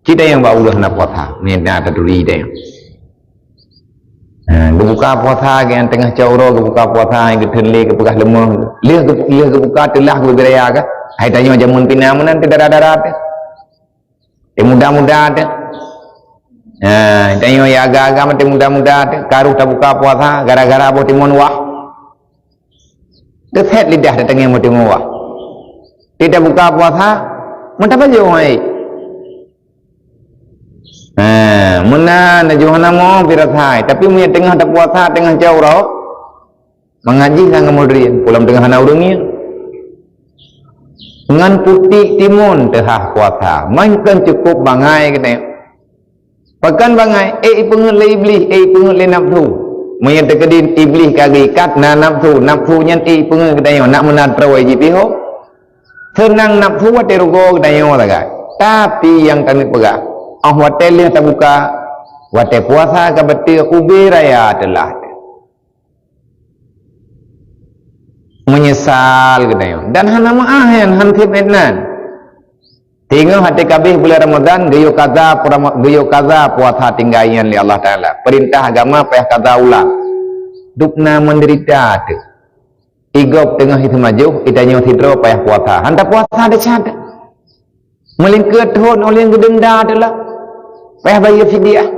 Cit nyang bak ureuëng hana puasa, nyan na taturi deh. Ha, geubuka puasa geuh nyang teungoh cot uroe, geubuka puasa nyang geutheun lé geupeugah leumoh. Lheueh geu-, lheueh geubuka teulah geubri raya kah? Hai tanyoe jameun pih na meunan teuh dara-dara teuh. Teuh muda-muda teuh. Ha, tanyoe ya agam-agam teuh muda-muda teuh, ka rôh tabuka puasa gara-gara boh timon wah. Teuset lidah teuh tangieng boh timon wah. Teuh tabuka puasa, meutabajôh hai. Ha, meunan laju hana mo pirasai, tapi meunyo teungoh tapuasa teungoh cot uroe, mangat jih ngon modrin, pulang teungoh hana ureuëng ngieng. Ngon putik timun teuhah puasa, mantong cukup bangai keunoe. Pakon bangai, ék ipeungeuet lé Iblih, ék ipeungeuet lé nafsu. Meunyo teukeudin Iblih ka geuikat na nafsu, nafsu nyan ék ipeungeuet geutanyoe, nak meunan troe jipihom. Seunang nafsu watée rugoe geutanyoe sagai. Tapi nyang kami peugah, oh watée lheueh tabuka, watée puasa ka beutôi ubé raya teulah. Meunyeusal geutanyoe. Dan hana meuáh nyan, han sép nan. Teungoh até ka abéh bulan Ramadan, geuyue kaza purama-, geuyue kaza puasa tinggai nyan lé Allah Taala. Peurintah agama payah kaza ulang. Dubna meunderita teuh. Igob teungoh iseumajôh, itanyoe sidroe payah puasa. Han tapuasa desya teuh. Meulingkeue thon ulée geudenda teuh lah. Payah bayeue fidyah.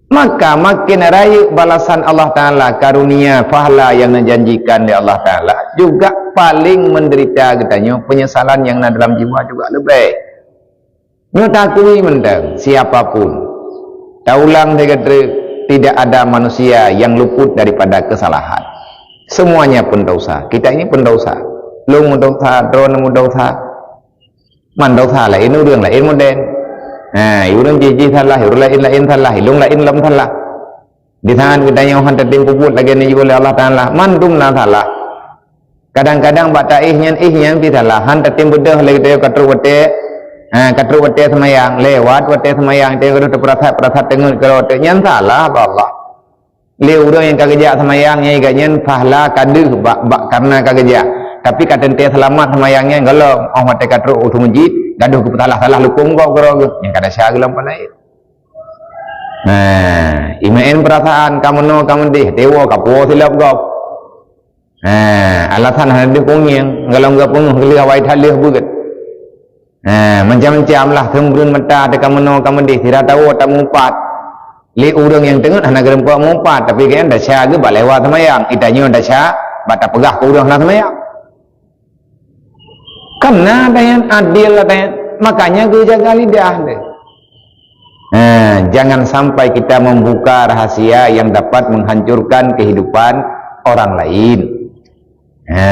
Maka makin rayeuk balasan Allah Taala, karunia, pahala nyang neujanjikan lé Allah Taala, juga paléng meunderita geutanyoe, peunyesalan nyang na dalam jiwa juga leubeh. Nyoe taakui mantong, siapa pun. Taulang sigoe treuk, tidak ada manusia yang luput daripada kesalahan. Semuanya pendosa. Kita ini pendosa. Lôn meudosa, droeneuh meudosa. Man dosa laén, ureuëng laén model. Ha, ureuëng jih-jih salah, ureuëng laén-laén salah, ilong laén lom salah. Di saat geutanyoe han tatem peubuet lagée nyoe lé Allah Taala, mandum na salah. Kadang-kadang bak taéh nyan, éh nyan pih salah, han tatem beudôh lé geutanyoe ka trok watée, ha, ka trok watée seumayang, lewat watée seumayang, geutanyoe ka trok teupeurasat-peurasat teungeut keudroe teuk nyan salah bak Allah. Lé ureuëng nyang ka geujak seumayang nyang igat nyan pahala ka deuh bak, bak kareuna ka geujak. Tapi ka teuntée seulamat seumayang nyan gohlom, óh watée ka trok u teumujit, gadôh geupeusalah-salah lukông gob keudroe geuh, nyang ka desya geuh lam panae. Nah, imaén peurasaan ka meunoe ka meudeh, tewoe ka puwoe silop gob. Nah, alasan hana deuh pungieng, gohlom geupeungeuh lheueh awai that lheueh beuet. Ha, macam-macam lah, seumbreuen mata teuka meunoe ka meudeh, sira tawoe tameuupat. Lé ureuëng nyang teungeut hana geurumpok meuupat, tapi gobnyan desya geuh bak lewat seumayang. Itanyoe desya bak tapeugah keu ureuëng hana seumayang. Kan na ata nyan, adil ata nyan. Makanya geujaga lidah deh. Ha, jangan sampai kita membuka rahasia yang dapat menghancurkan kehidupan orang lain. Ha.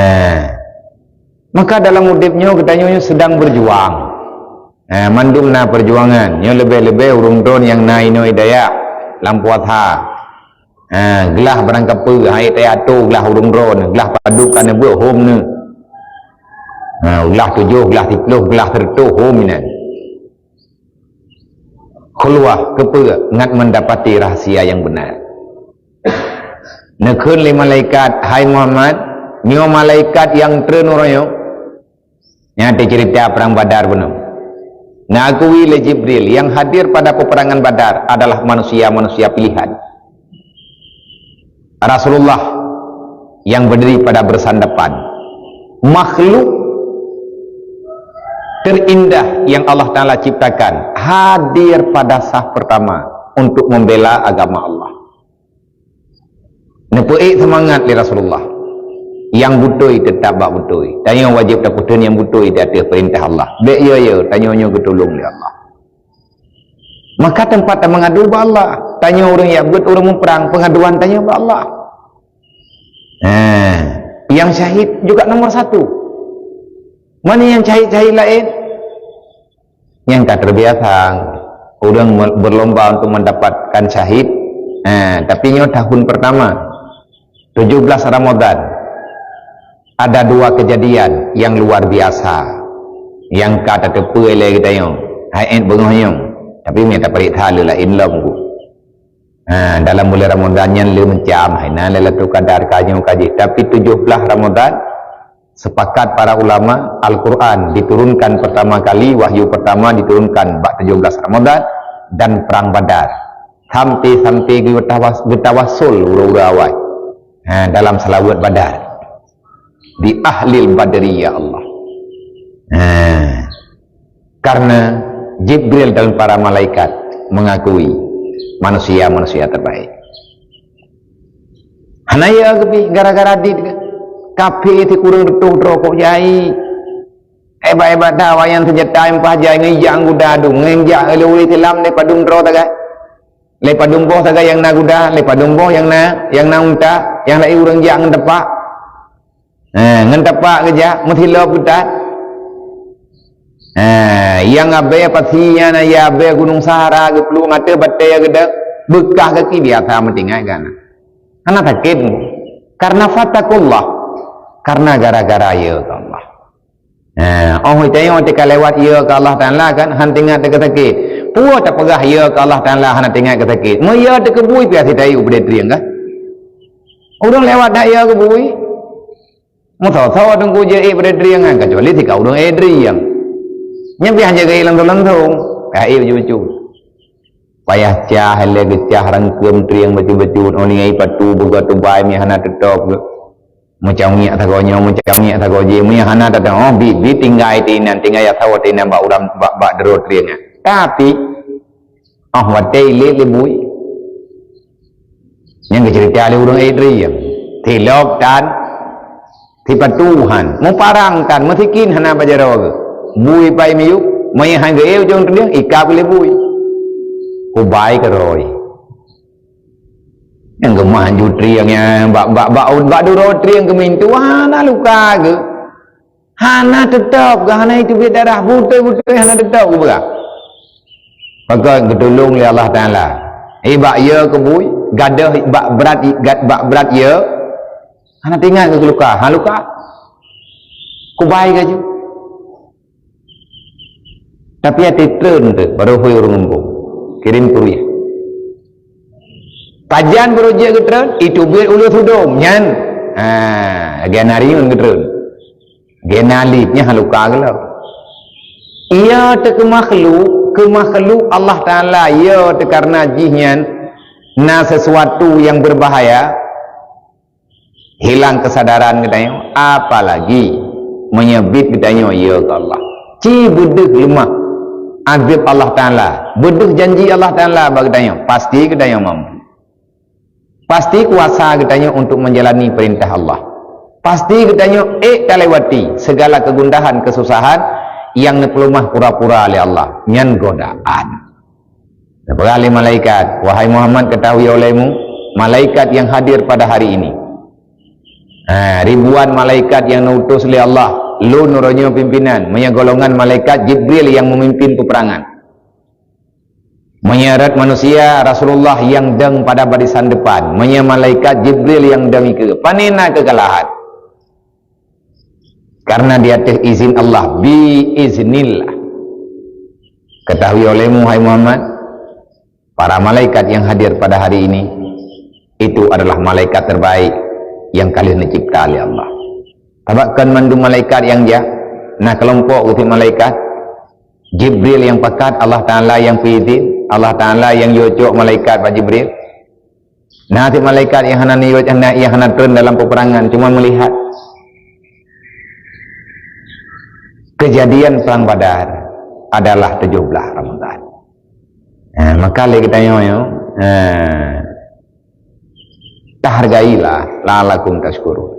Maka dalam udeb nyoe geutanyoe nyoe sedang berjuang. Ha, mandum na perjuangan. Nyoe leubeh-leubeh ureuëng droe nyang na inoe dayah lam puasa. Ha, glah barang kapeue, hai teuatoe glah ureuëng droe, glah padub ka neubeuk hom neu. Ha, glah tujoh, glah siploh, glah seureutôh hom inan. Khulwah, keupeue ngat mendapati rahsia yang benar. Neukheun lé malaikat, "Hai Muhammad, nyoe malaikat nyang treun uroe nyoe." Nyan teuceurita Perang Badar bunoe. Neukheun lé Jibril, yang hadir pada peperangan Badar adalah manusia-manusia pilihan. Rasulullah yang berdiri pada barisan depan. Makhluk terindah yang Allah Ta'ala ciptakan hadir pada saf pertama untuk membela agama Allah. Neupeuék seumangat lé Rasulullah. Nyang beutôi teutap bak beutôi. Tanyoe wajéb tapeutheun nyang beutôi di ateueh peurintah Allah. Bék yo-yo, tanyoe nyoe geutulông lé Allah. Maka teumpat tameungadu bak Allah. Tanyoe ureuëng jak beuet, ureuëng muprang, peungaduan tanyoe bak Allah. Nah, nyang syahid juga nomor satu. Mana nyang syahid-syahid laén? Nyang ka terbiasa ureuëng me-, berlomba untuk mendapatkan syahid. Ha, tapi nyoe tahun pertama, tujuh belas Ramadan, ada dua kejadian yang luar biasa yang ka tateupeue lé geutanyoe. Hai ék beungoh nyoe, tapi mita pareksa lé laén lom ku. Ha, dalam bulan Ramadan nyan le macam, hai na Lailatul Qadar, ka nyoe ka jih. Tapi tujuh belas Ramadan, sepakat para ulama, Al-Quran diturunkan pertama kali, wahyu pertama diturunkan bak tujuh belas Ramadan dan Perang Badar. Sampai-sampai geutawas-, geutawassul uroe-uroe awai. Ha, dalam salawat Badar. Di ahlil badri, ya Allah. Ha. Karena Jibril dan para malaikat mengakui manusia-manusia terbaik. Hana ya keupi gara-gara dit ke? Kafé sikureueng reutôh droe kok jai. Hebat-hebat dah awak nyan seunjata nyang paih jai ngon jak guda adu, ngon jak lé ureuëng Islam lé padum droe tagai. Lé padum boh tagai nyang na guda, lé padum boh nyang na, nyang na unta, nyang laén ureuëng jak ngon tapak. Ha, ngon tapak geujak, meusilop geutat. Ha, nyang abée pasi nyan, ya abée Gunong Sahara geuplueng ateueh batée geudek, beukah gaki biasa meutinggai kan. Hana sakét. Karena fattaqullah. Karena gara-gara ya keu Allah. Ha, oh, tanyoe teuka lewat ya keu Allah Taala kan, han teuingat teuka sakét. Peue tapeugah ya keu Allah Taala hana teuingat keu sakét? Meu ya teukeubui pih asie tayu beudé trieng kan? Ureuëng lewat dak ya keubui? Meusoe-soe teungku jeuet ék beudé trieng kan, kecuali sika ureuëng ék trieng. Nyan pih hana jaga ék langsong-langsong. Ka ék bacut-bacut. Payah cah, lé geucah rangkeum trieng bacut-bacut, oh, lingai patu, beuga tubai, mi hana teutop. Meucang minyak sagoe nyoe, meucang minyak sagoe jih, mi hana teutop. Oh, bi, bi tinggai ti inan, tinggai asoe ti inan bak uram, bak, bak dero trieng nyan. Tapi, oh, watée ilét lé bui. Nyang geuceurita lé ureuëng ék trieng. Silop tan, sipatu han, muparang tan, meusikin hana bak jaroe geuh. Bui pai miyueb, meunyo han geuék ujong trieng, ikab lé bui. Kubai keurôi. Nyang geumah ju trieng nyan bak, bak, bak, bak duro trieng geumintu hana luka geuh. Hana teutop geuh, hana iteubiet darah, beutôi-beutôi hana teutop geuh peugah. Maka geutulông lé Allah Taala. Eh, bak ya keubui, gadoh bak brat, bak brat ya, hana teuingat geuh luka, ha luka. Kubai geuh ju. Tapi até treun teuh, baru hui ureuëng mumbong. Kirim kurir. Pajan baru jeuet geutreun, iteubiet uleue sudom nyan. Ha, lagée na riyeuen geutreun. Gena lip nyan luka geulom. Iya teuh keu makhluk, keu makhluk Allah Taala, iya teuh karena jih nyan na sesuatu yang berbahaya, hilang kesadaran geutanyoe, apalagi meunyo biet geutanyoe iya keu Allah. Ci beudeuh leumah azab Allah Taala, beudeuh janji Allah Taala bak geutanyoe, pasti geutanyoe mampu. Pasti kuasa geutanyoe untuk menjalani perintah Allah. Pasti geutanyoe ék talewati segala kegundahan, kesusahan nyang neupeuleumah pura-pura lé Allah. Nyan godaan. Neupeugah lé malaikat, "Wahai Muhammad, ketahui olehmu, malaikat yang hadir pada hari ini. Ha, ribuan malaikat yang neutus lé Allah, lôn uroe nyoe pimpinan, meunyo golongan malaikat Jibril yang memimpin peperangan." Meunyo rot manusia, Rasulullah nyang dong pada barisan depan. Meunyo malaikat, Jibril nyang dong ikeue. Pane na keukalahan? Karena di ateueh izin Allah, bi iznillah. Ketahui olehmu, hai Muhammad, para malaikat yang hadir pada hari ini, Itu adalah malaikat terbaik yang ka lheueh neucipta lé Allah. Sabab kon mandum malaikat nyang jak, na keulompok geuti malaikat. Jibril nyang pakat, Allah Taala nyang peuidhin, Allah Taala nyang yue cok malaikat bak Jibril. Na cit malaikat nyang hana neuyue, nyang hana treun dalam peperangan, cuma melihat. Kejadian Perang Badar adalah tujoh blaih Ramadan. Ha, maka lé geutanyoe nyoe, ha, tahargailah, la'allakum tashkurun.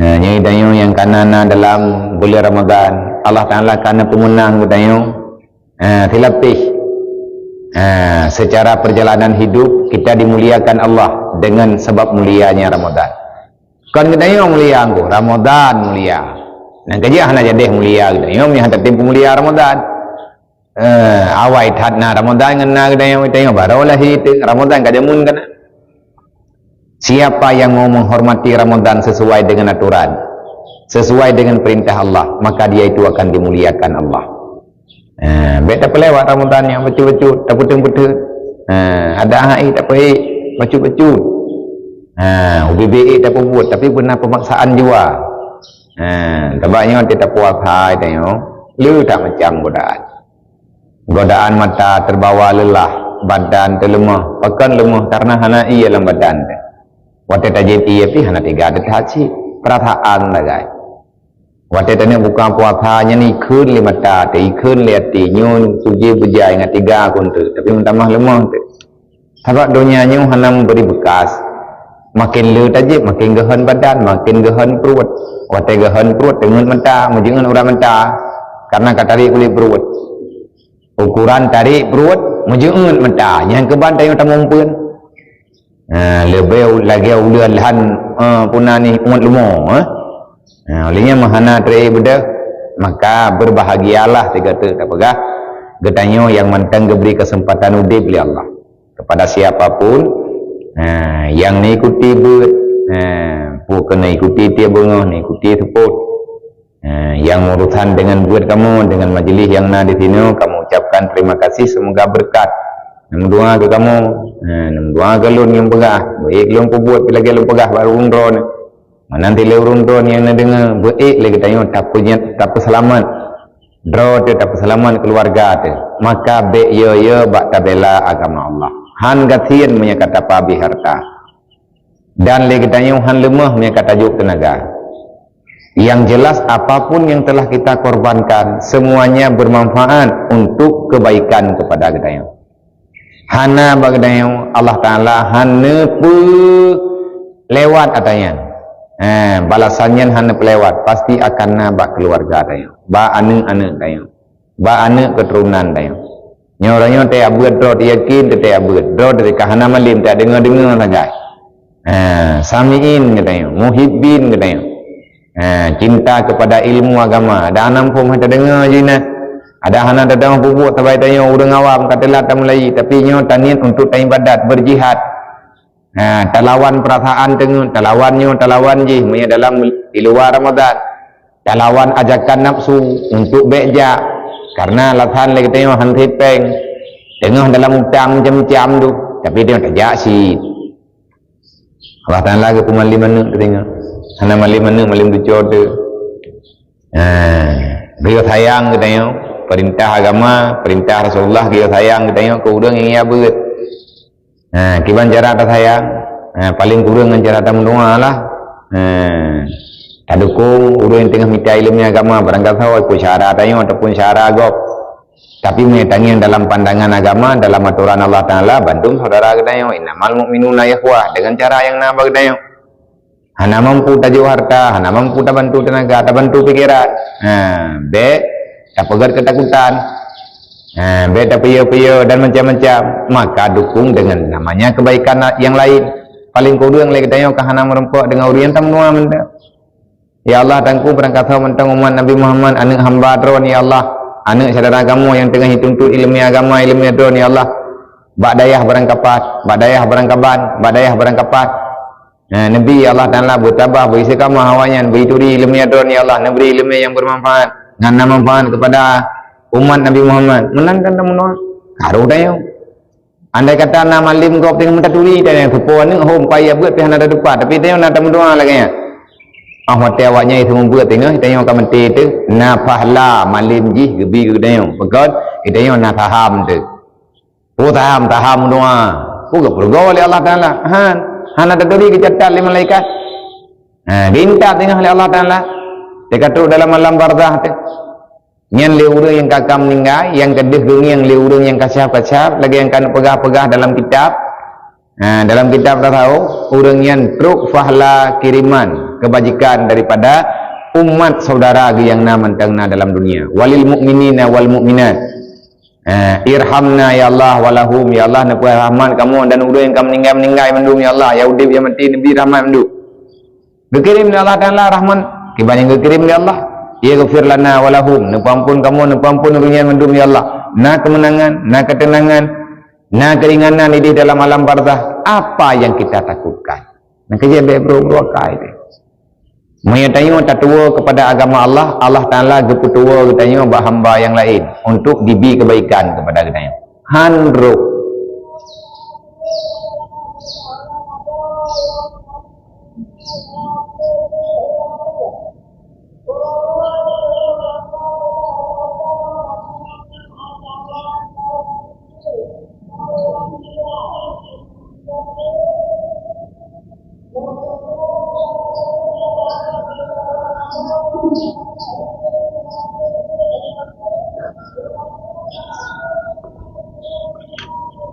Ha, nyoe geutanyoe nyang ka na dalam buleuen Ramadan, Allah Taala ka neupeumeunang geutanyoe, ha, silapéh. Ha, secara perjalanan hidup kita dimuliakan Allah dengan sebab mulianya Ramadan. Kon geutanyoe mulia, anggô Ramadan mulia. Nyang keujeuet hana jadeh mulia geutanyoe, meuhan tatem peumulia Ramadan. Eh, awai that na Ramadan ngon na geutanyoe, geutanyoe baroe lahé teuk, Ramadan ka jameun ka na. Siapa yang mau menghormati Ramadan sesuai dengan aturan, sesuai dengan perintah Allah, maka dia itu akan dimuliakan Allah. Eh, bèk tapeulewat Ramadan nyan bacut-bacut, tapeuteun-peuteun. Eh, ada hai tapeuék bacut-bacut. Eh, ubé-bé ék tapeubuet, tapi beuna pemaksaan jua. Eh, sabab nyoe teuh tapuasa tanyoe, le that macam godaan. Godaan mata terbawa lelah, badan teuleumah. Pakon leumah? Karena hana ie lam badan teuh. Watèe tajieb ie pih hana teuga teuh that cit. Perasaan sagai. Watèe taneuk buka puasa nyan ikheun lé mata teuh, ikheun lé até, nyoe sujui beujai ngat teuga kon teuh, tapi meutamah leumah teuh. Sabab donya nyoe hana meubri beukas. Maken le tajieb, maken geuhon badan, maken geuhon pruet. Watèe geuhon pruet, teungeut mata, meujeuet urat mata, karena ka tarék kulét pruet. Ukuran tarék pruet, meujeuet mata, nyan keuban tanyoe tamumpeuen. Ha, leubeh lagèe ulèe lhan, eh, puna nih uet leumo, eh. Ha, oleh nyan meuhana tarék beudôh, maka berbahagialah sigoe teuk tapeugah, geutanyoe nyang mantong geubri keuseumpatan udép lé Allah. Kepada siapa pun, ha, nyang neuikuti beuet, ha, peue keuh neuikuti tiep beungoh, neuikuti seupôt. Eh, nyang urusan dengan beuet kamoe, dengan majlis nyang na di sinoe, kamoe ucapkan terima kasih, semoga berkat. Neumeudoa keu kamoe, eh, neumeudoa keu lôn nyang peugah, beuék lôn peubuet lagèe lôn peugah bak ureueng droeneuh. Meunan cit lé ureueng droeneuh nyang neudeungoe, beuék lé geutanyoe tapeunyet, tapeuseulamat. Droe teuh tapeuseulamat, keuluwarga teuh. Maka bèk yo-yo bak tabela agama Allah. Han gasien meunyoe ka tapeuhabéh hareuta. Dan lé geutanyoe han leumah meunyoe ka tajok teunaga. Yang jelas, apapun yang telah kita korbankan, semuanya bermanfaat untuk kebaikan kepada geutanyoe. Hana bak geutanyoe, Allah Taala han neupeulewat atra nyan. Ha, balasan nyan han neupeulewat, pasti akan na bak keuluwarga tanyoe, bak aneuk-aneuk tanyoe, bak aneuk keuturonan tanyoe. Nyoe uroe nyoe teuh abeuet droe teuh yakin, teuh abeuet droe teuh ka hana malem, teuh deungoe-deungoe sagai. Ha, sami'in geutanyoe, muhibbin geutanyoe. Ha, cinta kepada ilmu agama. Ada hana muphom hana tadeungoe jih na. Ada hana tadeungoe peubuet sabai tanyoe ureueng awam ka teulat tamulai, tapi nyoe taniet untuk taibadat, berjihad. Ha, talawan perasaan teungeut, talawan nyoe, talawan jih, meunyoe dalam di luwa Ramadan. Talawan ajakan nafsu untuk bèk jak. Karena alasan lé geutanyoe han sipeng. Teungoh dalam utang macam-macam tu, tapi teungoh tajak cit. Allah Taala geupeumalem aneuk teuh teungoh. Hana malem aneuk, malem cucoe teuh. Ha, geuyue sayang geutanyoe, perintah agama, perintah Rasulullah geuyue sayang geutanyoe keu ureueng nyang ya beuet. Ha, kiban cara tasayang? Ha, paleng kureueng ngon cara tameudoa lah. Ha, tadukong ureueng nyang teungoh mita ileumèe agama, barangkasoe ikôt syara tanyoe ataupun syara gob. Tapi meunyoe tangieng dalam pandangan agama, dalam atoran Allah Taala, bandum syedara geutanyoe, innamal mu'minuna ikhwah, deungon cara nyang na bak geutanyoe. Hana mampu tajok hareuta, hana mampu tabantu teunaga, tabantu pikeran. Ha, bèk tapeugèt keutakutan. Ha, bèk tapiôh-piôh dan macam-macam. Maka dukung dengan namanya kebaikan yang lain. Paleng kureueng lé geutanyoe ka hana meurumpok deungon ureueng nyang tameudoa mantong. Ya Allah, Teungku, barangkasoe mantong umat Nabi Muhammad, aneuk hamba Droeneuh, ya Allah, aneuk syedara kamoe nyang teungoh jituntut ileumèe agama, ileumèe Droeneuh, ya Allah, bak dayah barangkapat, bak dayah barangkaban, bak dayah barangkapat. Ha, neubi, ya Allah Taala, beutabah, beu istiqamah awaknyan, beu ituri ileumèe Droeneuh, ya Allah, neubri ileumèe nyang bermanfaat, ngon na manfaat kepada umat Nabi Muhammad. Meunan kan tameudoa. Karu tanyoe. Andai kata na malem gob teungoh meutaturi, tanyoe seupôt aneuk hom payah beuet pih hana tatupat, tapi tanyoe na tameudoa lagée nyan. Ah, watée awaknyan seumeubeuet teungoh, tanyoe ka meuté teuh, na pahla malem jih geubi keu tanyoe. Pakon, tanyoe na saham teuh. Oh, saham, saham doa. Oh, geupeurugoe lé Allah Taala. Han, hana taturi geucatat lé malaikat. Ha, geuintat teungoh lé Allah Taala. Teuka trok dalam alam barzakh teuh. Nyan lé ureuëng nyang ka, ka meuninggai, nyang ka deuh geungieng lé ureuëng nyang ka syab-ka syab, lagée nyang ka neupeugah-peugah dalam kitab. Ha, dalam kitab tasawuf, ureuëng nyan trok pahla kiriman keubajikan daripada umat saudara geuh nyang na mantong na dalam dunia. Walil mu'minina wal mu'minat. Ha, irhamna ya Allah walahum, ya Allah neupeu rahmat kamoe dan ureuëng nyang ka meuninggai-meuninggai mandum ya Allah, nyang udeb nyang maté neubri rahmat mandum. Geukirém lé Allah Taala rahmat, kiban nyang geukirém lé Allah. Yaghfir lana wa lahum, neupeuampon kamoe, neupeuampon ureuëng nyan mandum ya Allah. Na keumeunangan, na keuteunangan, na keuringanan idéh dalam alam barzakh. Apa yang kita takutkan? Nyang keujeuet bék brok-brok akai teuh. Meunyoe tanyoe tatuwoe keupada agama Allah, Allah Taala geupeutuwoe geutanyoe bak hamba nyang laén untuk jibi keubaikan keupada geutanyoe. Han rhot.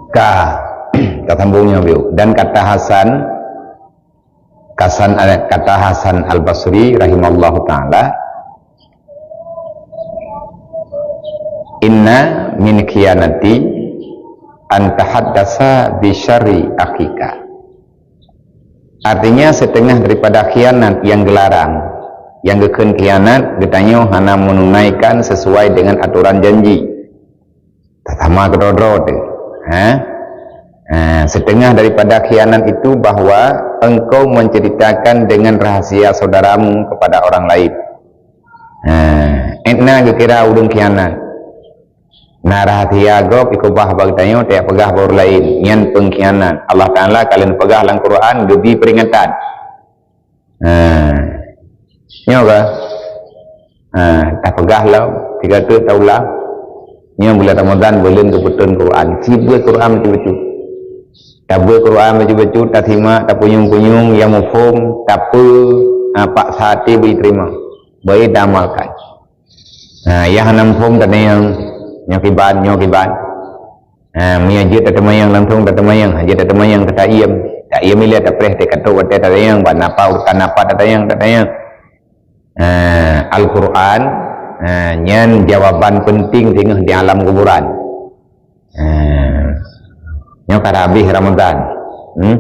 Ka, tasambong nyoe bieu. Dan kata Hasan, Hasan, kata Hasan Al-Basri rahimahullahu taala, "Inna min khiyanati an tahaddasa bi syarri akhika." Artinya, setengah daripada khianat yang geularang, yang geukheun khianat, geutanyoe hana meununaikan sesuai dengan aturan janji. Tatama keudroe-droe teuh. Ha? Ha, setengah daripada khianat itu bahwa engkau menceritakan dengan rahasia saudaramu kepada orang lain. Ha, étna geukira ureuëng khianat. Na rahasia gob ikeubah bak geutanyoe, tajak peugah bak ureuëng laén. Nyan peungkhianat. Allah Taala ka lheueh peugah lam Quran, geubri peuringatan. Ha. Nyoe ka. Ha, tapeugah lom, tiga tu taulang. Nyoe bulan Ramadan, buleuen geupeutrön Quran. Sibeuet Quran bacut-bacut. Tabeuet Quran bacut-bacut, tasimak, tapunyueng-punyueng, nyang muphom, tapeue, ha, paksa até beu jiteurimong. Beu jiteuamalkan. Ha, nyang hana muphom tatanyong, nyoe kiban, nyoe kiban. Ha, meunyoe jeuet tateumayang langsong tateumayang, ha, jeuet tateumayang ka taiem. Taiem ilée tapreh teuka trok watée tatanyong, bak napa urusan napa tatanyong, tatanyong. Ha, Al-Quran, ha, nyan jawaban penting singoh di alam kuburan. Ha, nyoe ka habéh Ramadan. Hmm?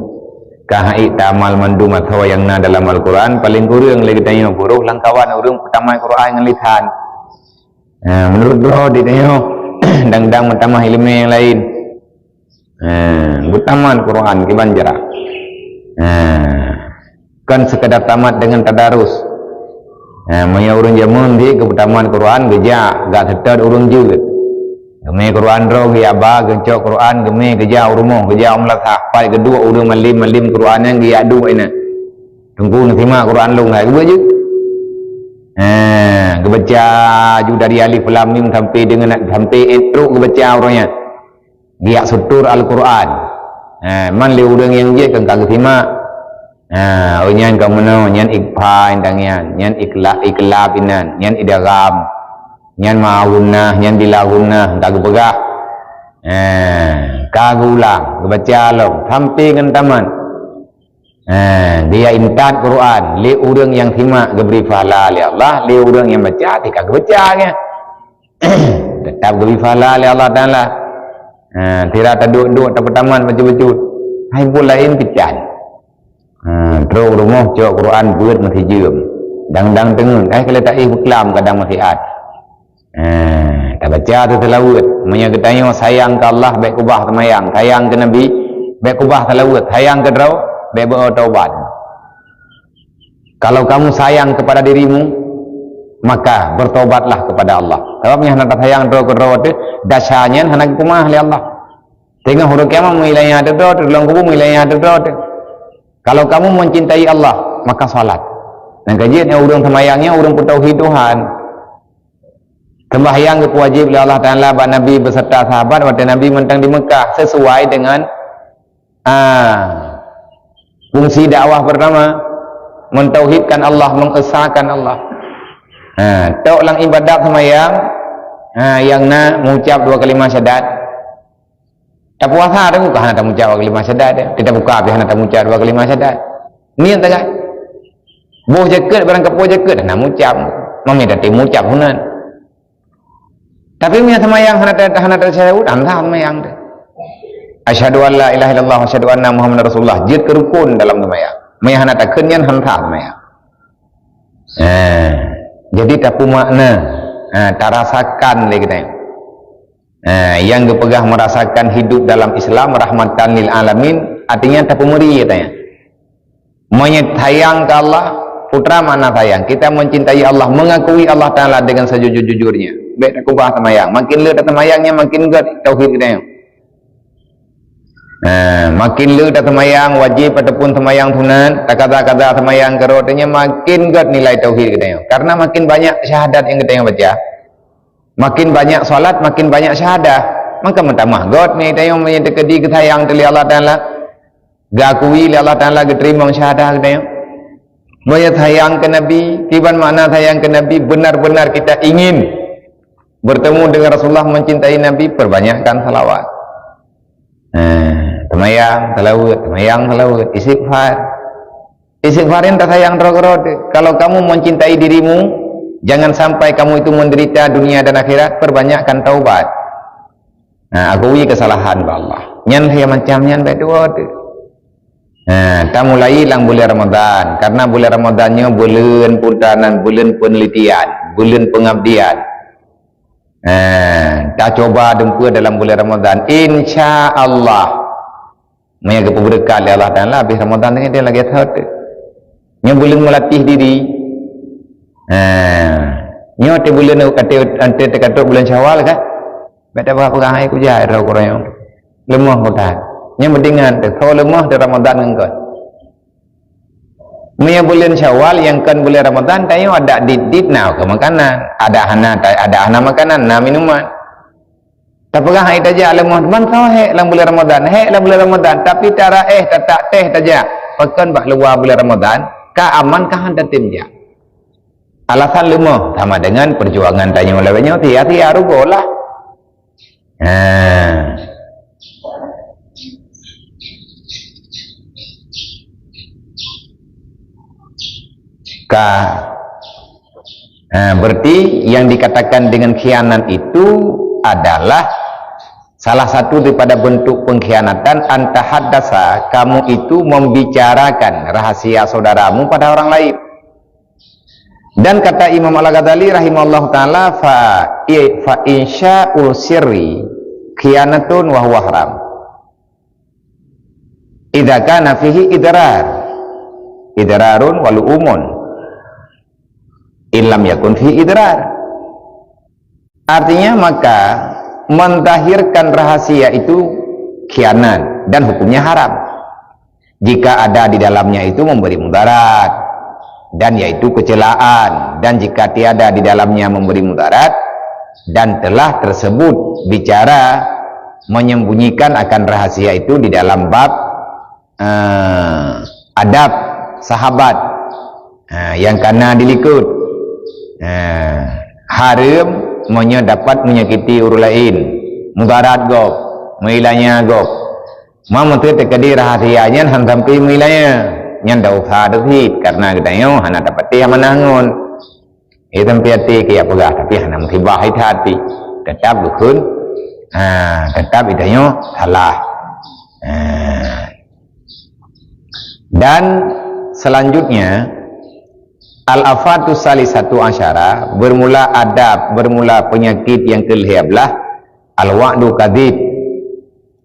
Ka hai tamal mandum atra nyang na dalam Al-Quran, paléng kureueng lé geutanyoe peuruh lam kawan ureuëng peutamat Quran ngon lisan. Ha, meunurot droe di tanyoe dang-dang meutamah iéleumé nyang laén. Ha, beutamat Quran kiban jarak. Ha, kon sekadar tamat dengan tadarus. Ha, meunyoe ureuëng jameun di geubeutamat Quran geujak, gak seutôt ureuëng jeuet. Geumé Quran droe geujak ba, geucok Quran geumé geujak u rumoh, geujak u meulasah. Pat geuduek ureuëng malem-malem Quran nyan geujak duek inan. Teungku neusimak Quran lôn hai geubeujeuet. Ha, geubaca ju dari alif lam mim sampai dengan sampai trok geubaca uroe nyan. Geujak sutur Al-Quran. Ha, man lé ureuëng nyang jeuet kan ka geusimak. Ha, oh nyan ka meunoe, nyan ikhfa indang nyan, nyan ikhla-, ikhlab inan, nyan idgham, nyan ma'ahunnah, nyan bila hunnah, ka geupeugah. Ha, ka geuulang, geubaca lom sampai ngon tamat. Ha, dia intat Quran, lé ureuëng nyang simak geubri pahala lé Allah, lé ureuëng nyang baca teuka geubaca nyan. Teutap geubri pahala lé Allah Taala. Ha, sira taduek-duek tapeutamat bacut-bacut. Hai buet laén peucah. Ha, trok rumoh cok Quran beuet meusijeum. Dang-dang teungeut, ai keu lé taéh beuklam kadang masih at. Ha, tabaca tu seulaweuet. Meunyoe geutanyoe sayang keu Allah, bék keubah seumayang. Sayang keu Nabi, bék keubah seulaweuet. Sayang keu droe, bék beu taubat. Kalau kamu sayang kepada dirimu, maka bertobatlah kepada Allah. Sabab nyan hana tasayang droe keu droe teuh, desya nyan hana geupeumeu'ah lé Allah. Teungoh uroe kiamat meuilayah teudroe, teudroe lam kubu meuilayah teudroe. Kalau kamu mencintai Allah, maka salat. Nyang ka jeuet nyan ureuëng seumayang nyan ureuëng peutauhid Tuhan. Sembahyang geupeuwajéb lé Allah Taala bak Nabi beserta sahabat watée Nabi mantong di Mekah sesuai dengan, ah, fungsi dakwah pertama, mentauhidkan Allah, mengesahkan Allah. Ha, tok lam ibadat seumayang, ha, nyang na mengucap dua kalimah syahadat. Tapuasa tu bukan hana tamucap dua kalimah syahadat, kita buka habis hana tamucap dua kalimah syahadat. Niat sangat. Boh jakeuet barang kapoh jakeuet hana mucap. Mami tadi mucap hunan. Tapi meunyo seumayang hana ta-, hana tasyahud, hana sah seumayang tu. Asyhadu an la ilaha illallah, asyhadu anna Muhammadar Rasulullah. Jeuet keu rukun dalam seumayang. Meunyo hana takheun nyan hana sah seumayang. Eh, jadi tapeumakna, eh, tarasakan lé kita. Eh, yang geupeugah merasakan hidup dalam Islam rahmatan lil alamin, artinya tapeumeri katanya. Meunyo sayang ke Allah, putra makna sayang. Kita mencintai Allah, mengakui Allah Taala dengan sejujur-jujurnya. Baik takubah semayang. Makin le tasemayang nyan makin gét tauhid kita nyoe. Ha, makin le tasemayang wajib ataupun semayang sunat, takaza-kaza semayang kerote nyan makin gét nilai tauhid kita nyoe. Karena makin banyak syahadat yang kita yang baca, makin banyak salat, makin banyak syahadah. Maka meutamah gét nilai kita nyoe meunyo teukeudi geusayang teuh lé Allah Taala. Geukui lé Allah Taala geuteurimong syahadah geutanyoe. Meunyo sayang keu Nabi, kiban makna sayang keu Nabi, benar-benar kita ingin bertemu dengan Rasulullah, mencintai Nabi, perbanyakkan salawat. Eh, semayang, salawat, semayang, salawat, istighfar. Istighfar nyan tasayang droe-droe teuh. Kalau kamu mencintai dirimu, jangan sampai kamu itu menderita dunia dan akhirat, perbanyakkan taubat. Nah, akui kesalahan bak Allah. Nyan lhée macam nyan baik dua tu. Nah, tamulai lam bulan Ramadan. Karena bulan Ramadan nyoe bulan putanan, bulan penelitian, bulan pengabdian. Nah, tacoba dumpeue dalam bulan Ramadan. Insya Allah, meunyo geupeubeureukat lé Allah Taala, habis Ramadan ni dia lagi thot. Nyoe bulan melatih diri. Nah, nyoe teuh bulan, teuh, teuh, teuh bulan Syawal kan? Bèk tapeugah-peugah hai kujak droe kureueng. Leumoh kutat. Nyang meudengan teuh, soe leumoh di Ramadan ngon kon. Meunyo buleuen Syawal nyang kon buleuen Ramadan, tanyoe adak dit-dit na keu makanan. Adak hana ta-, adak hana makanan, na minuman. Tapeugah hai tajak leumoh, ban soe hék lam buleuen Ramadan, hék lam buleuen Ramadan, tapi tara éh tatak teh tajak. Pakon bak luwa buleuen Ramadan, ka aman ka han tatem jak. Alasan leumoh sama dengan perjuangan tanyoe lawét nyoe sia-sia rugoe lah. Ha. Ka. Ha, berarti yang dikatakan dengan khianat itu adalah salah satu daripada bentuk pengkhianatan, an tahaddasa, kamu itu membicarakan rahasia saudaramu pada orang lain. Dan kata Imam Al-Ghazali rahimahullah taala, fa, i-, fa insya'u sirri khianatun wa huwa haram. Idza kana fihi idrar, idrarun wa lu'umun. Illam yakun fihi idrar. Artinya, maka menzahirkan rahasia itu khianat dan hukumnya haram. Jika ada di dalamnya itu memberi mudarat, dan yaitu kecelaan, dan jika tiada di dalamnya memberi mudarat, dan telah tersebut bicara menyembunyikan akan rahasia itu di dalam bab, eh, adab sahabat, eh, nyang kana dilikot. Eh, hareuem meunyoe dapat menyakiti ureuëng laén, mudarat gob, meuilanya gob. Ma meuteue teukeudi rahasia nyan han sampai meuilanya, nyan dosa teuh cit, karena geutanyoe hana tapatéh amanah ngon. Ia sampai até keu jak peugah, tapi hana musibah ita até. Tetap dukun, ha, tetap geutanyoe salah. Ha. Dan selanjutnya, al-afatu salisatu asyara, bermula adab, bermula penyakit yang kelhée blaih, al-wa'du kadzib.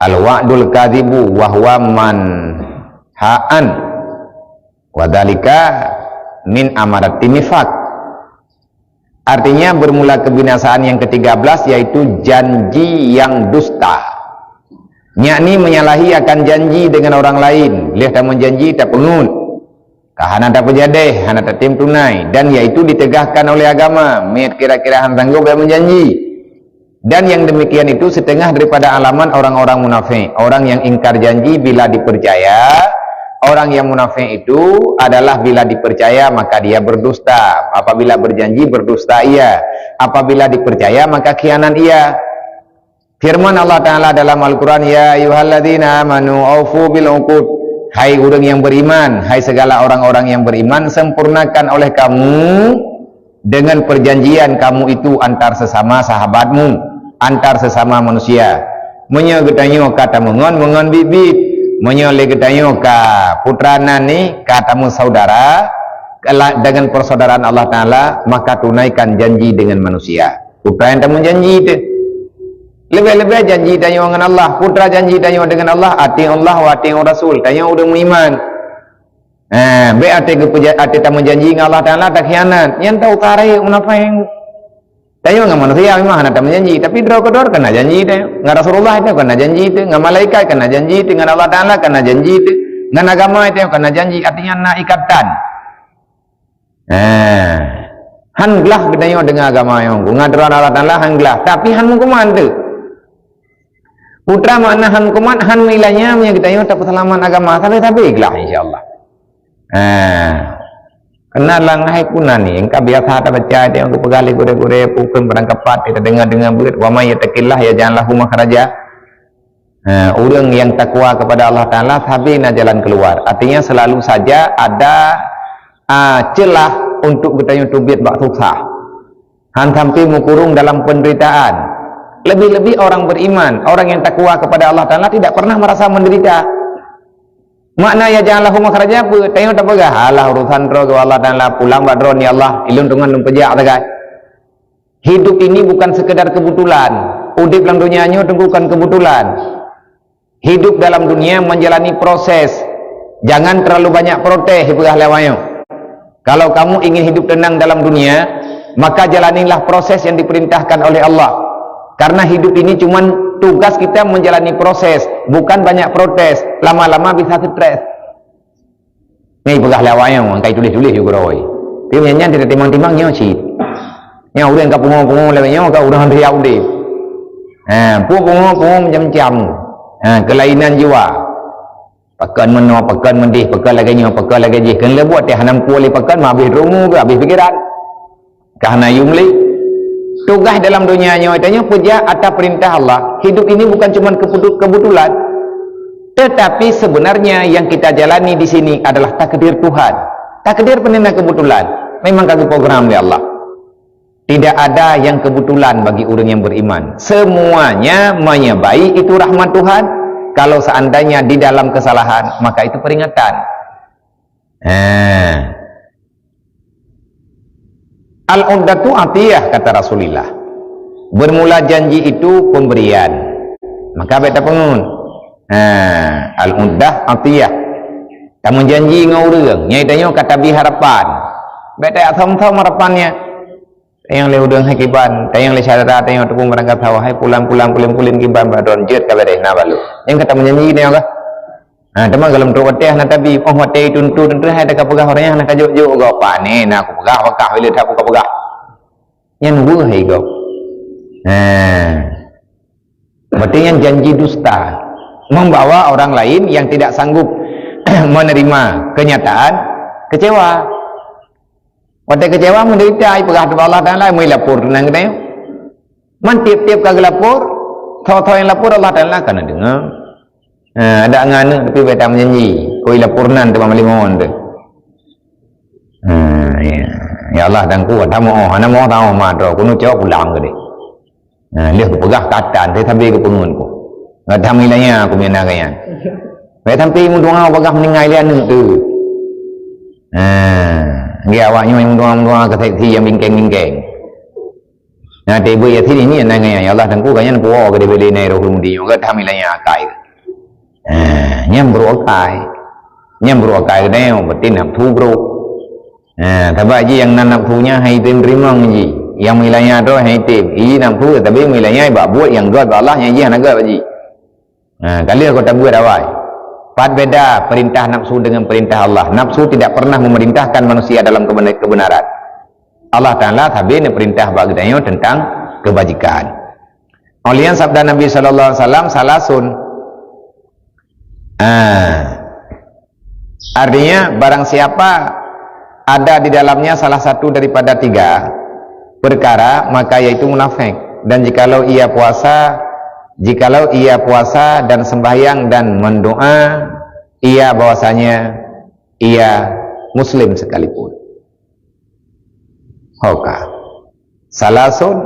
Al-wa'dul kadzibu wa huwa manhaan, wa dzalika min amarati nifaq. Artinya, bermula kebinasaan yang ketiga belas, yaitu janji yang dusta. Yakni menyalahi akan janji dengan orang lain, lheueh tameujanji tapeungeut. Ka hana tapeujadeh, hana tatem tunai, dan yaitu ditegahkan oleh agama, miet kira-kira han sanggob bèk meujanji. Dan yang demikian itu setengah daripada alamat orang-orang munafik. Orang yang ingkar janji bila dipercaya, orang yang munafik itu adalah bila dipercaya maka dia berdusta. Apabila berjanji berdusta ia. Apabila dipercaya maka khianat ia. Firman Allah Ta'ala dalam Al-Quran, "Ya ayyuhalladzina amanu aufu bil uqud." Hai ureuëng yang beriman, hai segala orang-orang yang beriman, sempurnakan oleh kamu dengan perjanjian kamu itu antar sesama sahabatmu, antar sesama manusia. Meunyoe geutanyoe ka tameungon, meungon biet-biet. Meunyoe lé geutanyoe ka putra nan ni, ka tameusaudara, kela-, dengan persaudaraan Allah Ta'ala, maka tunaikan janji dengan manusia. Putra nyang tameujanji teuh. Leubeh-leubeh janji tanyoe ngon Allah. Putra janji tanyoe dengan Allah, "Ati'ullah wa ati'ur rasul." Tanyoe ureuëng meuiman. Eh, bèk até geupeuja-, até tameujanji ngon Allah Ta'ala takhianat. Nyan tau tarek munafék. Tanyoe ngon manusia memang hana tameujanji, tapi droe keudroe kana janji teuh. Ngon Rasulullah itu kana janji teuh, ngon malaikat kana janji teuh, ngon Allah Ta'ala kana janji teuh, ngon agama itu kana janji, artinya na ikatan. Eh, han glah geutanyoe deungon agama nyang ngon aturan Allah Ta'ala han glah, tapi han meukuman teuh. Putra makna han kuman, han meulanya meunyoe geutanyoe tapeuseulamat agama, sabe-sabe glah insya Allah. Ha. Keunan lam hai kunan ni, engka biasa tabaca teuh geupeugah lé gurée-gurée, pukon barang kapat, kita dengar-dengar buet, "Wa may yattaqillaha yaj'al lahu makhraja." Ha, ureuëng yang takwa kepada Allah Ta'ala sabe na jalan keluar. Artinya selalu saja ada, ah, celah untuk geutanyoe teubiet bak susah. Han sampai meukurong dalam penderitaan. Lebih-lebih orang beriman, orang yang takwa kepada Allah Ta'ala tidak pernah merasa menderita. Makna yaj'al lahu makhraja peue? Tanyoe tapeugah, "Alah urusan droe keu Allah Ta'ala, pulang bak droe ni Allah, ilôn teungon lôn peujak sagai." Hidup ini bukan sekedar kebetulan. Udeb lam dunia nyoe teungku kon kebetulan. Hidup dalam dunia menjalani proses. Jangan terlalu banyak protes, dipeugah lé awak nyoe. Kalau kamu ingin hidup tenang dalam dunia, maka jalanilah proses yang diperintahkan oleh Allah. Karena hidup ini cuman tugas kita menjalani proses, bukan banyak protes. Lama-lama bisa stres. Nyan ipeugah lé awak nyan, ka ituléh-tuléh ju keudroe. Tapi nyan, nyan teutimang-timang nyoe cit. Nyan ureuëng ka pungo-pungo lagée nyoe, ka ureuëng han raya udeb. Ha, pungo-pungo macam-macam. Ha, keulainan jiwa. Pakon meunoe, pakon meudeh, pakon lagée nyoe, pakon lagée jih. Keuneuk buet teuh hana meupuléh pakon, meuhabéh rumoh, habéh pikiran. Ka hana yum lé. Tugaih dalam donya nyoe tanyoe peujak atas perintah Allah. Hidup ini bukan cuma keputu-, kebetulan, tetapi sebenarnya yang kita jalani di sini adalah takdir Tuhan. Takdir peue na kebetulan, memang ka geuprogram lé Allah. Tidak ada yang kebetulan bagi orang yang beriman. Semuanya menyebabkan itu rahmat Tuhan. Kalau seandainya di dalam kesalahan, maka itu peringatan. Ha. Al-uqdatu atiyah, kata Rasulullah. Bermula janji itu pemberian. Maka bèk tapeungeut. Ha, al-uqdah atiyah. Tameujanji ngon ureuëng, nyan tanyoe ka tabri harapan. Bèk tasom-som harapan nyan. Tanyong lé ureuëng hai kiban, tanyong lé syedara, tanyong teupeu barangkasoe, hai pulan-pulan, pulan-pulan kiban bak droe jeuet ka beureh na balu. Nyang ka tameujanji nyoe kah? Ha, teuma golom trok watèe hana tabri, óh watèe tuntu-tuntu hai teuka peugah ureuëng nyang hana ka jok-jok gob. Pane na kupeugah, peugah bila that kupeugah. Nyan weueh hai gob. Ha. Berarti nyan janji dusta. Membawa orang lain yang tidak sanggup menerima kenyataan kecewa. Watèe kecewa menderita, ai peugah teuh bak Allah Taala, meulapor teuh nan geutanyoe. Man tiep-tiep ka geulapor, tho-tho nyang lapor Allah Taala ka na deungoe. Ha, adak ngon aneuk tapi bèk tameujanji, keu lapor nan teuma malimon teuh. Ha, ya. Ya Allah, Teungku, tamoe, hana moe tamoe ma droe, keuneuk cok pulang keudeh. Nah, lheueh geupeugah katan, teuh sabe geupeungeut ku. Gata meulanya ku mina gaya. Bèk sampai meudoa peugah meuninggai lé aneuk teuh. Nah, gaya awak nyoe meudoa-meudoa keu seksi nyang bingkeng-bingkeng. Nah, teuh ibu yasin ini na gaya, ya Allah Teungku, gaya neupuwoe keu dibeli nai roh mudi nyoe, gata meulanya akai. Nah, nyang brok akai. Nyang brok akai geutanyoe, berarti nafsu brok. Ha, sabab jih nyang na nafsu nyan han jitem teurimong jih. Nyang meulanya droe han jitem. Jih nafsu, tapi meulanya bak buet nyang göt bak Allah, nyang jih hana göt bak jih. Ha, ka lheueh gata buet awai. Pat beda perintah nafsu dengan perintah Allah. Nafsu tidak pernah memerintahkan manusia dalam kebena-, kebenaran. Allah Taala sabe neuperintah bak geutanyoe tentang kebajikan. Oleh nyan sabda Nabi sallallahu alaihi wasallam, "Salasun." Ah. Artinya, barang siapa ada di dalamnya salah satu daripada tiga perkara, maka yaitu munafik. Dan jikalau ia puasa, jikalau ia puasa dan sembahyang dan mendoa, ia bahwasanya ia muslim sekalipun. Hoka. Salasun,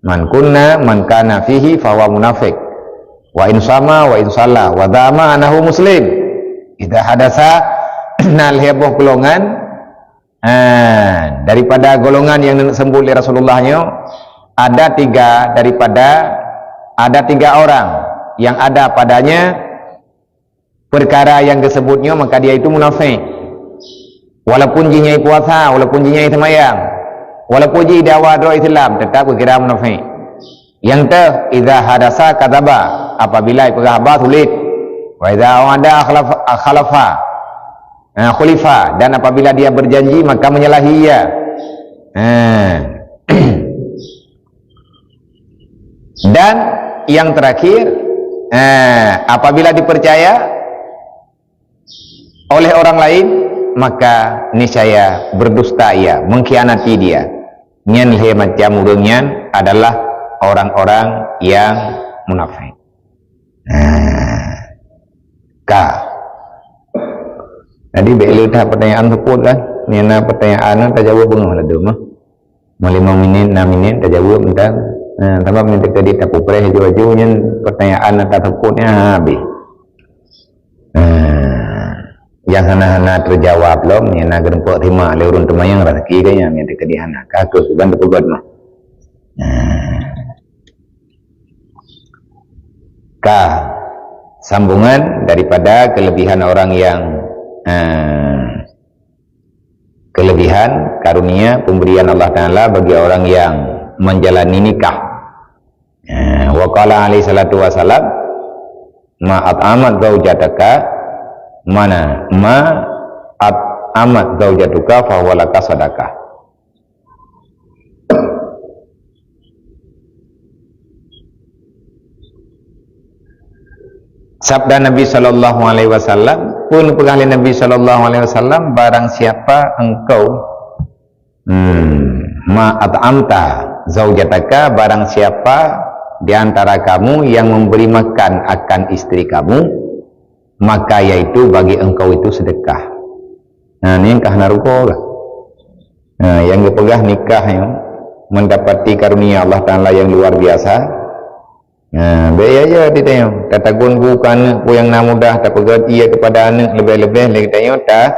man kunna, man kana fihi fahuwa munafiq. Wa in sama, wa in salla, wa zama anahu muslim. Idza hadasa, na lheueh boh golongan, ah, daripada golongan yang neuk seumbut lé Rasulullah nyoe, ada tiga daripada, ada tiga orang yang ada padanya perkara nyang geuseubut nyoe, maka dia itu munafik. Walaupun jih nyan puasa, walaupun jih nyan seumayang, walaupun jih dawa droe Islam, tetap geukira munafik. Nyang teuh, idza hadasa kadzaba, apabila peugah haba sulet. Wa idza wa'ada akhlafa, akhlafa, eh, khulifa, dan apabila dia berjanji, maka menyalahi ia. Eh. Dan yang terakhir, eh, apabila dipercaya oleh orang lain, maka niscaya berdusta ia, mengkhianati dia. Nyan lhée macam ureuëng nyan adalah orang-orang yang munafik. Nah, ka. Jadi, bék lé that pertanyaan seupôt kan. Nyan na pertanyaan, tajaweueb beungoh ladôm mah. Meulima minit, enam minit, tajaweueb mantong. Nah, sabab nyan teuka di tapupreh aju-aju nyan pertanyaan ata seupôt nyan habéh. Nah, nyang hana-hana teujawab lom, nyang na geureumpok simak lé ureuëng teuma nyang raseuki geuh nyan, nyang teuka di hana. Ka keuh ban teupeugöt mah. Nah. Ka, sambungan daripada kelebihan orang yang, eh, kelebihan karunia pemberian Allah Taala bagi orang yang menjalani nikah. Eh, wa qala alaihi salatu wasalam, "Ma at'amat zaujataka," mana, "Ma at'amat zaujatuka fahuwa laka sadaqah." Sabda Nabi sallallahu alaihi wasallam, peue neupeugah lé Nabi sallallahu alaihi wasallam, "Barang siapa engkau, hmm, ma at'amta zaujataka, barang siapa di antara kamu yang memberi makan akan istri kamu, maka yaitu bagi engkau itu sedekah." Nah, ni kah na ruko kah? Nah, yang geupeugah nikah nyoe mendapati karunia Allah Taala yang luar biasa. Nah, bék ya, ya, di tanyoe. Tatagun bu keu aneuk peue nyang na mudah, tapeugöt ié kepada aneuk, leubeh-leubeh lé tanyoe ta,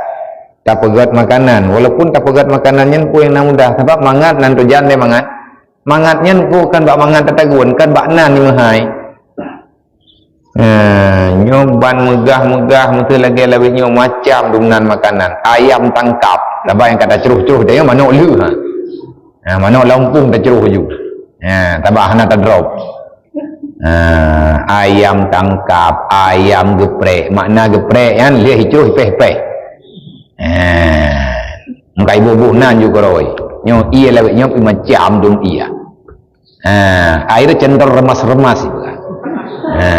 tapeugöt makanan. Walaupun tapeugöt makanan nyan peue nyang na mudah, sabab mangat nan tujan lé mangat. Mangat nyan kok kan bak mangat tatagun, kan bak nan ni meuhai. Eh, nyoe ban meugah-meugah, meuseu lagée lawét nyoe macam dum nan makanan. Ayam tangkap. Sabab nyang ka tacroh-croh tanyoe manok leu ha. Ha, manok lampung tacroh ju. Ha, sabab hana tadrop. Ha, ayam tangkap, ayam geuprek. Makna geuprek nyan lheueh icroh ipéh-péh. Ha, meukai boh-boh nan ju keurôi. Nyoe ié lawét nyoe pi macam dum ié. Ha, air cendol remas-remas itu kan. Ha.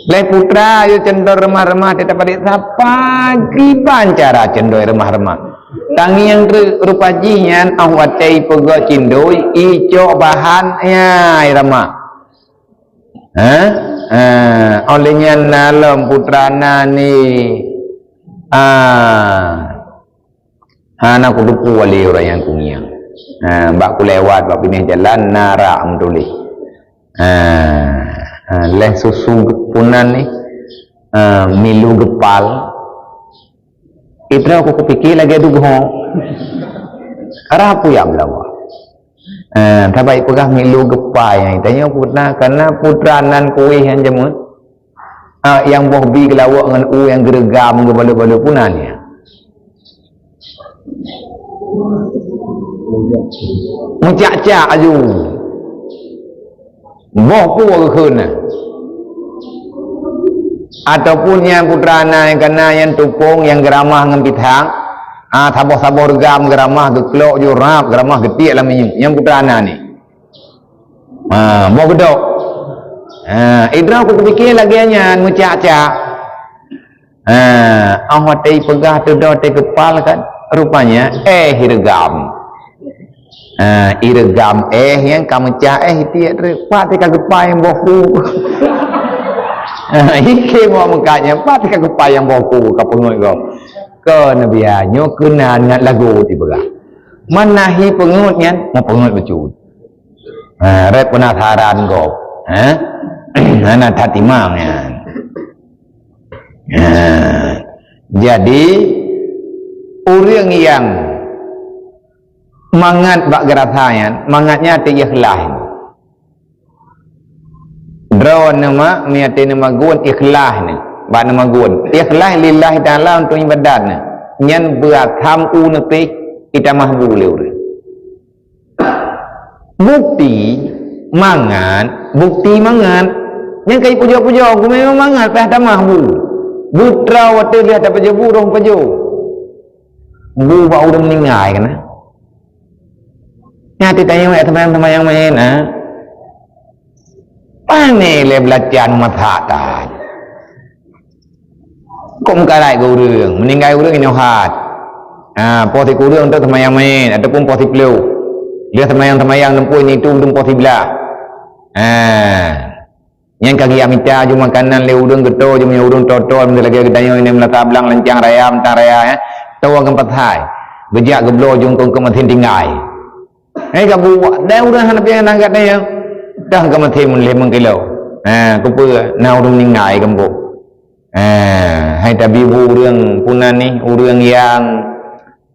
Lé putra air cendol remas-remas, teutab padé sapa kiban cara cendol remas-remas. Tangieng ru-, rupa jih nyan, ah, watée peugöt cindoi, icok bahan, ya, remas. Ha? Ha, oleh nyan na lom putra na ni. Ah. Hana kuteupeu wali ureuëng nyang kungieng. Ha, bak kulewat, bak binéh jalan, na rak meutuléh. Ha, ha, lheueh susu geupunan ni, ha, milu geupal. Itra ku kupike lagée dugoe. Arah puyam lawa. Ha, tabai peugah milu geupal nyang tanyoe puna, karena putra nan kuéh nyang jameun. Ah, nyang boh bi geulawok ngon u nyang geureugam geubalot-balot punan nyan. Meucak-cak aju. Boh peue geukheun na. Ataupun nyang putra na nyang kana nyang tupông nyang geuramah ngon pisang, ah, saboh-saboh reugam geuramah, geuklok jurab, geuramah geutiek lam minyeuk. Nyang putra na ni. Ha, boh geudok. Ha, idroe ku teupike lagèe nyan meucak-cak. Ha, oh watèe peugah tu doh teukeupal kan, rupanya eh reugam. Ha, ireugam eh nyang ka meucah eh tiek treuk. Pat teuka geupai nyang boh ku. Ha, ike mau meukat nyan, pat teuka geupai nyang boh ku ka peungeut gob. Keu Nabi nyoe keunan ngat lagu tipeugah. Manahi peungeut nyan, mau peungeut bacut. Ha, rot penasaran gob. Ha? Hana that timang nyan. Ha. Jadi ureueng nyang mangat bak geurasa nyan, mangat nyan teuikhlas. Droeneuh mak, meunyoe teuh neumagun ikhlas nyan, bak neumagun. Ikhlas lillahi ta'ala untuk ibadat nyan. Nyan beuasam u neupih itamah bu lé ureueng. Bukti mangat, bukti mangat. Nyang kai pujoe-pujoe, ku memang mangat payah tamah bu. Butra watèe lheueh tapajoh bu, roh pajoh. Bu bak ureueng meuninggai kana. Nyan teuh tanyoe jak seumayang-seumayang meunan, ha? Pane lé beulacan masa tan. Kok meukarat keu ureueng, meuninggai ureueng inoe hat. Ha, poh sikureueng tu seumayang meunan ataupun poh siplôh. Lheueh seumayang-seumayang lumpoi nitu dum poh siblaih. Ha. Nyang ka geujak mita ju makanan lé ureueng geuto ju meunyoe ureueng toto meunyoe lagèe geutanyoe nyan meulata blang lancang raya, mantang raya, eh. Toh ngon pasai. Geujak geubloe ju keu masin tinggai. Eh, ka buwak. Dan ureueng hana pian nangkat nyan. Dah ka masin lhèe meunkilo. Eh, keupeue na ureueng meuninggai gampông. Eh, hai tabi bu ureueng puna ni, ureueng nyang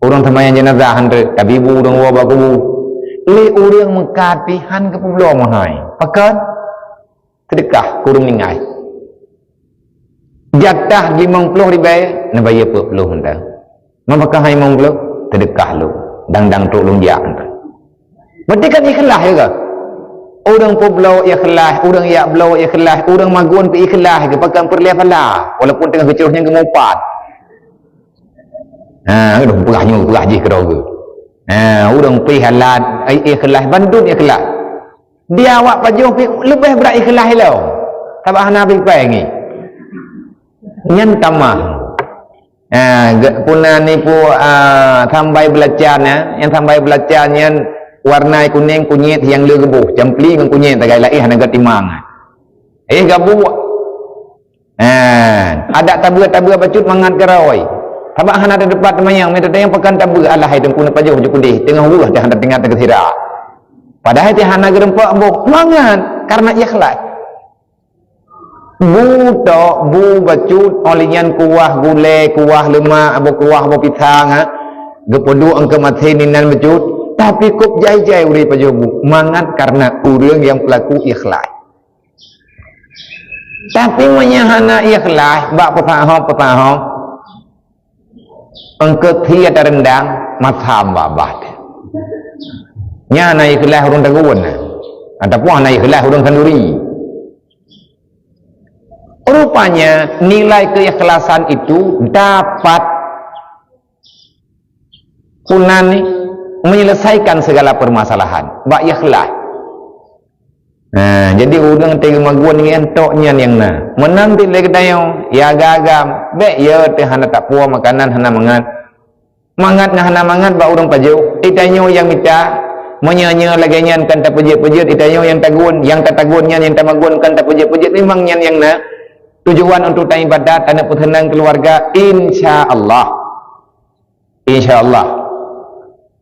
ureueng seumayang jenazah han treuk, tabi bu ureueng woe bak kubu. Lé ureueng meukat pih han geupeubloe meuhai. Pakon? Seudeukah keu ureueng meuninggai. Jatah limong ploh ribèe, neubayeue peuet ploh mantong. Meubakah hai limong ploh, seudeukah lôn, dang-dang trok lôn jak mantong. Berarti kan ikhlas ya kan? Ureueng peubloe ikhlas, ureueng jak bloe ikhlas, ureueng magun pih ikhlas, pakon peureulèe pahala, walaupun teungoh geucroh nyang geumupat. Ha, aduh, peugah nyoe, peugah jih keudroe geuh. Ha, ureueng pih alat, ai, ikhlas, bandum ikhlas. Di awak pajoh pih leubeh brat ikhlas ilong. Sabab hana habéh pai ngi. Nyan tamah. Ha, ge-, puna nipu, ah, sambai beulacan, ya. Nyang sambai beulacan nyan warna kunéng, kunyét nyang le geuboh, campli ngon kunyét sagai laén hana geutimang. Eh, gabuek. Ha, adak tabeue-tabeue bacut mangat keurôi. Sabab hana teudepat teumayang, meutateueng pakan tabeue, alah hai teungku neupajoh ju keudeh, teungoh weueh dah hana teuingat teugeusira. Padahai teuh hana geureumpok boh, mangat karena ikhlas. Bu tok, bu bacut, óh lheueh nyan kuah gulée, kuah leumak, boh kuah boh pisang, ha. Geupeuduek angkeu maté inan bacut, tapi kop jai-jai ureuëng pajoh bu, mangat karena ureuëng nyang peulaku ikhlas. Tapi meunyoe hana ikhlas bak peusahoe-peusahoe, eungkot hi ata reundang, masam babah teuh. Nyan hana ikhlas ureuëng tagun, ataupun hana ikhlas ureuëng khanduri. Rupanya nilai keikhlasan itu dapat puna ni menyelesaikan segala permasalahan. Bak ikhlas. Nah, jadi ureuëng teurimong gon nyan tok nyan nyang na. Meunan ti lé geutanyoe, ya agam-agam, bék ya teuh hana tapuwoe makanan hana mangat. Mangat ngon hana mangat bak ureuëng pajoh. Geutanyoe nyang mita, meunyoe nyoe lagée nyan kan tapeujeuet-peujeuet, geutanyoe nyang tagun, nyang tatagun nyan nyang tamagun kan tapeujeuet-peujeuet, memang nyan nyang na. Tujuan untuk taibadat, taneuk peuseunang keuluwarga, insya Allah. Insya Allah.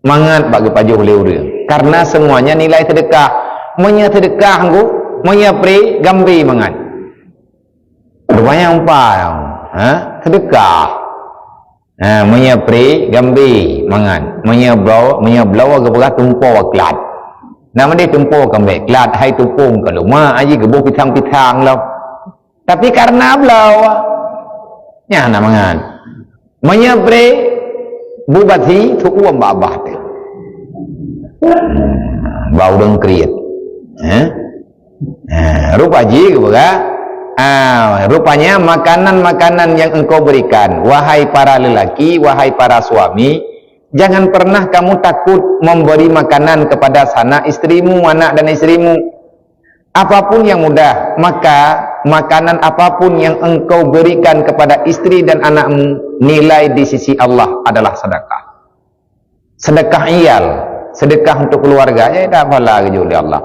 Mangat bak geupajoh lé ureuëng. Karena semuanya nilai sedekah. Meunyoe sedekah ngku, meunyoe pri, gambi mangat. Rupanya empat, ha? Sedekah. Ha, meunyoe pri, gambi mangat. Meunyoe bloe, meunyoe bloe geupeugah tumpo klat. Nama dia tumpo kambek klat, hai tupung kalau ma aji geuboh pisang-pisang lom. Tapi karena bloe, nyan hana mangat. Meunyoe pri, bu basi, su'uem bak babah teuh. Hmm, bak ureuëng kriet. Eh? Eh, rupa jih geupeugah, Ah, rupanya makanan-makanan yang engkau berikan, wahai para lelaki, wahai para suami, jangan pernah kamu takut memberi makanan kepada sanak istrimu, anak dan istrimu. Apapun yang mudah, maka makanan apapun yang engkau berikan kepada istri dan anakmu, nilai di sisi Allah adalah sedekah. Sedekah iyal, sedekah untuk keluarga, ya, dah pahala keujok lé Allah.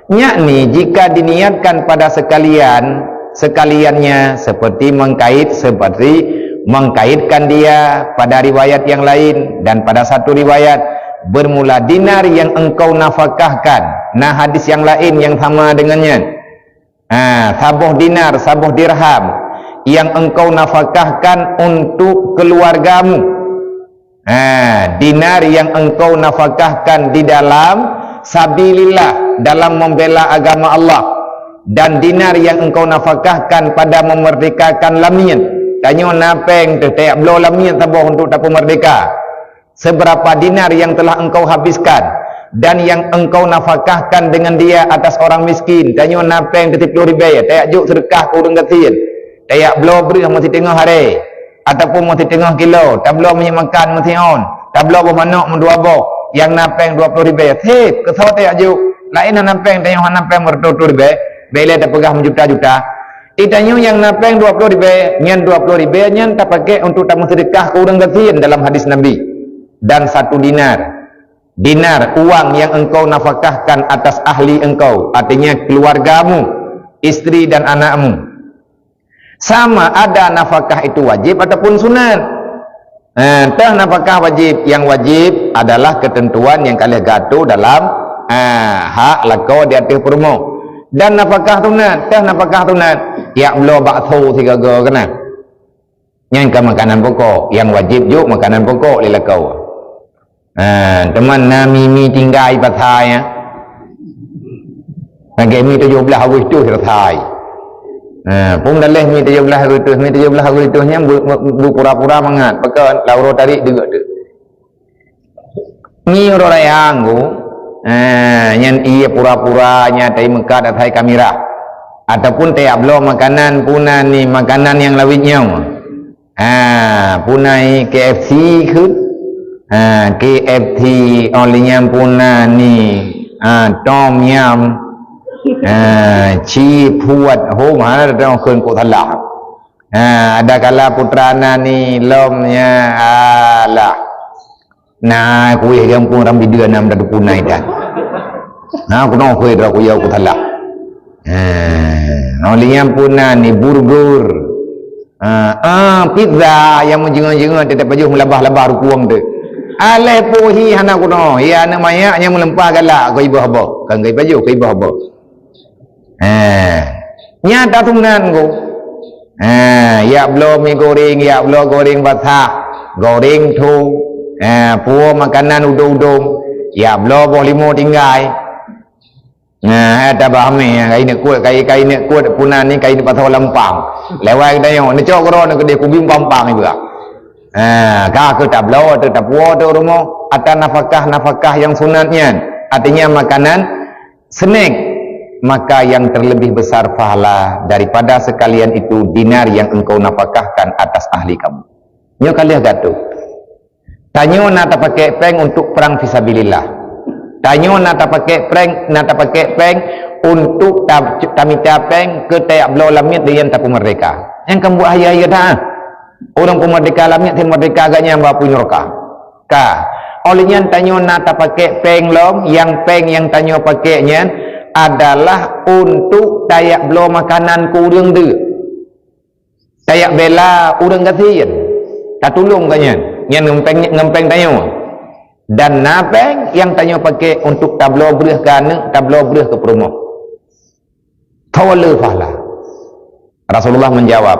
Yakni, jika diniatkan pada sekalian, sekaliannya seperti mengkait, seperti mengkaitkan dia pada riwayat yang lain, dan pada satu riwayat, bermula dinar yang engkau nafkahkan. Nah, hadis yang lain yang sama dengannya. Ha, saboh dinar, saboh dirham yang engkau nafkahkan untuk keluargamu. Ha, dinar yang engkau nafkahkan di dalam sabilillah, dalam membela agama Allah. Dan dinar yang engkau nafkahkan pada memerdekakan lamiet. Tanyoe na péng teuh, tajak bloe lamiet saboh untuk tapeumerdeka. Seberapa dinar yang telah engkau habiskan dan yang engkau nafkahkan dengan dia atas orang miskin. Tanyoe na péng teuh siploh ribèe, tajak jok seudeukah keu ureueng gasien. Tajak bloe breueh meusiteungoh aré, ataupun meusiteungoh kilo, tabloe minyeuk makan meusiôn, tabloe boh manok meudua boh, nyang na péng dua ploh ribèe. Sép, keu soe tajak jok? Laén hana péng, tanyoe hana péng meureutoh-reutoh ribèe, bèk lé tapeugah meujuta-juta. Di tanyoe nyang na péng dua ploh ribèe, nyan dua ploh ribèe nyan tapakék untuk tameuseudeukah keu ureueng gasien dalam hadis Nabi. Dan satu dinar. Dinar, uang yang engkau nafkahkan atas ahli engkau, artinya keluargamu, istri dan anakmu. Sama ada nafkah itu wajib ataupun sunat. Ha, teuh nafkah wajib. Yang wajib adalah ketentuan nyang ka lheueh geuatoe dalam, ha, hak lakoe di ateueh peurumoh. Dan nafkah sunat, teuh nafkah sunat, jak bloe bakso sigoe-goe keunan. Nyan ka makanan pokok, nyang wajib jok makanan pokok lé lakoe. Ha, teuma na mi-mi tinggai pasai, ha. Lagèe mi tujoh blaih Agustus rasai. Ha, phôn daleh mi tujoh blaih Agustus, mi tujoh blaih Agustus nyan bu-, bu-, bu-, pura-pura mangat. Pakon, lam uroe tarék deuk teuh. Mi uroe raya nggu, ha, nyan ie pura-pura nyan tajak meukat asai ka mirah. Ataupun tajak bloe makanan, peue nan ni, makanan nyang lawét nyoe. Ha, peue nan i K F C kheun? Ha, K F C, oh lheueh nyan peue nan ni, ha, tom yum. Ha, chi puat, ho, hana teudeungoe kheun kok salah. Ha, ada kala putra nan ni lom nya, alah. Na kueh gampông ram bideu nam dah teupeu nai dah. Na kunoe kueh dah kuyau ku salah. Ha, oh lheueh nyan peue nan ni burger. Ha, ah, pizza nyang meujingoe-jingoe teutab pajoh meulabah-labah rukueng teuh. Alah pohi hana kunoe, ya aneuk manyak nyang meuleumpah galak keu iboh boh. Kan keu pajoh keu iboh boh. Ha. Nyan tasunat nggu. Ha, jak bloe mi goreng, jak bloe goreng basah, goreng tho. Ha, puwoe makanan udong-udong, jak bloe boh limo tinggai. Ha, hai tabah amé, kai neuk kuet, kai, kai neuk kuet peue nan ni, kai neuk pasoe lam pang. Lewat geutanyoe, neucok keudroe neuh keudeh kubi pampang iba. Ha, ka keuh tabloe teuh, tapuwoe teuh u rumoh, ata nafakah-nafakah nyang sunat nyan. Artinya makanan snack, maka yang terlebih besar pahala daripada sekalian itu dinar yang engkau nafkahkan atas ahli kamu. Nyoe ka lheueh gatoe. Tanyoe na tapakék péng untuk prang fisabilillah. Tanyoe na tapakék péng, na tapakék péng untuk ta-, tamita péng keu tajak bloe lamiet deungon tapeumerdeka. Nyang ka buet hayeue-hayeue that. Ureuëng peumerdeka lamiet, si merdeka geuh nyan bak apui nuraka. Ka. Óh lheueh nyan tanyoe na tapakék péng lom, nyang péng nyang tanyoe pakék nyan adalah untuk tajak bloe makanan keu ureuëng deuk. Tajak bela ureuëng gasien. Tatulông geuh nyan. Nyan ngon péng, ngon péng tanyoe. Dan na péng nyang tanyoe pakék untuk tabloe breueh keu aneuk, tabloe breueh keu peurumoh. Tho le pahala. Rasulullah menjawab,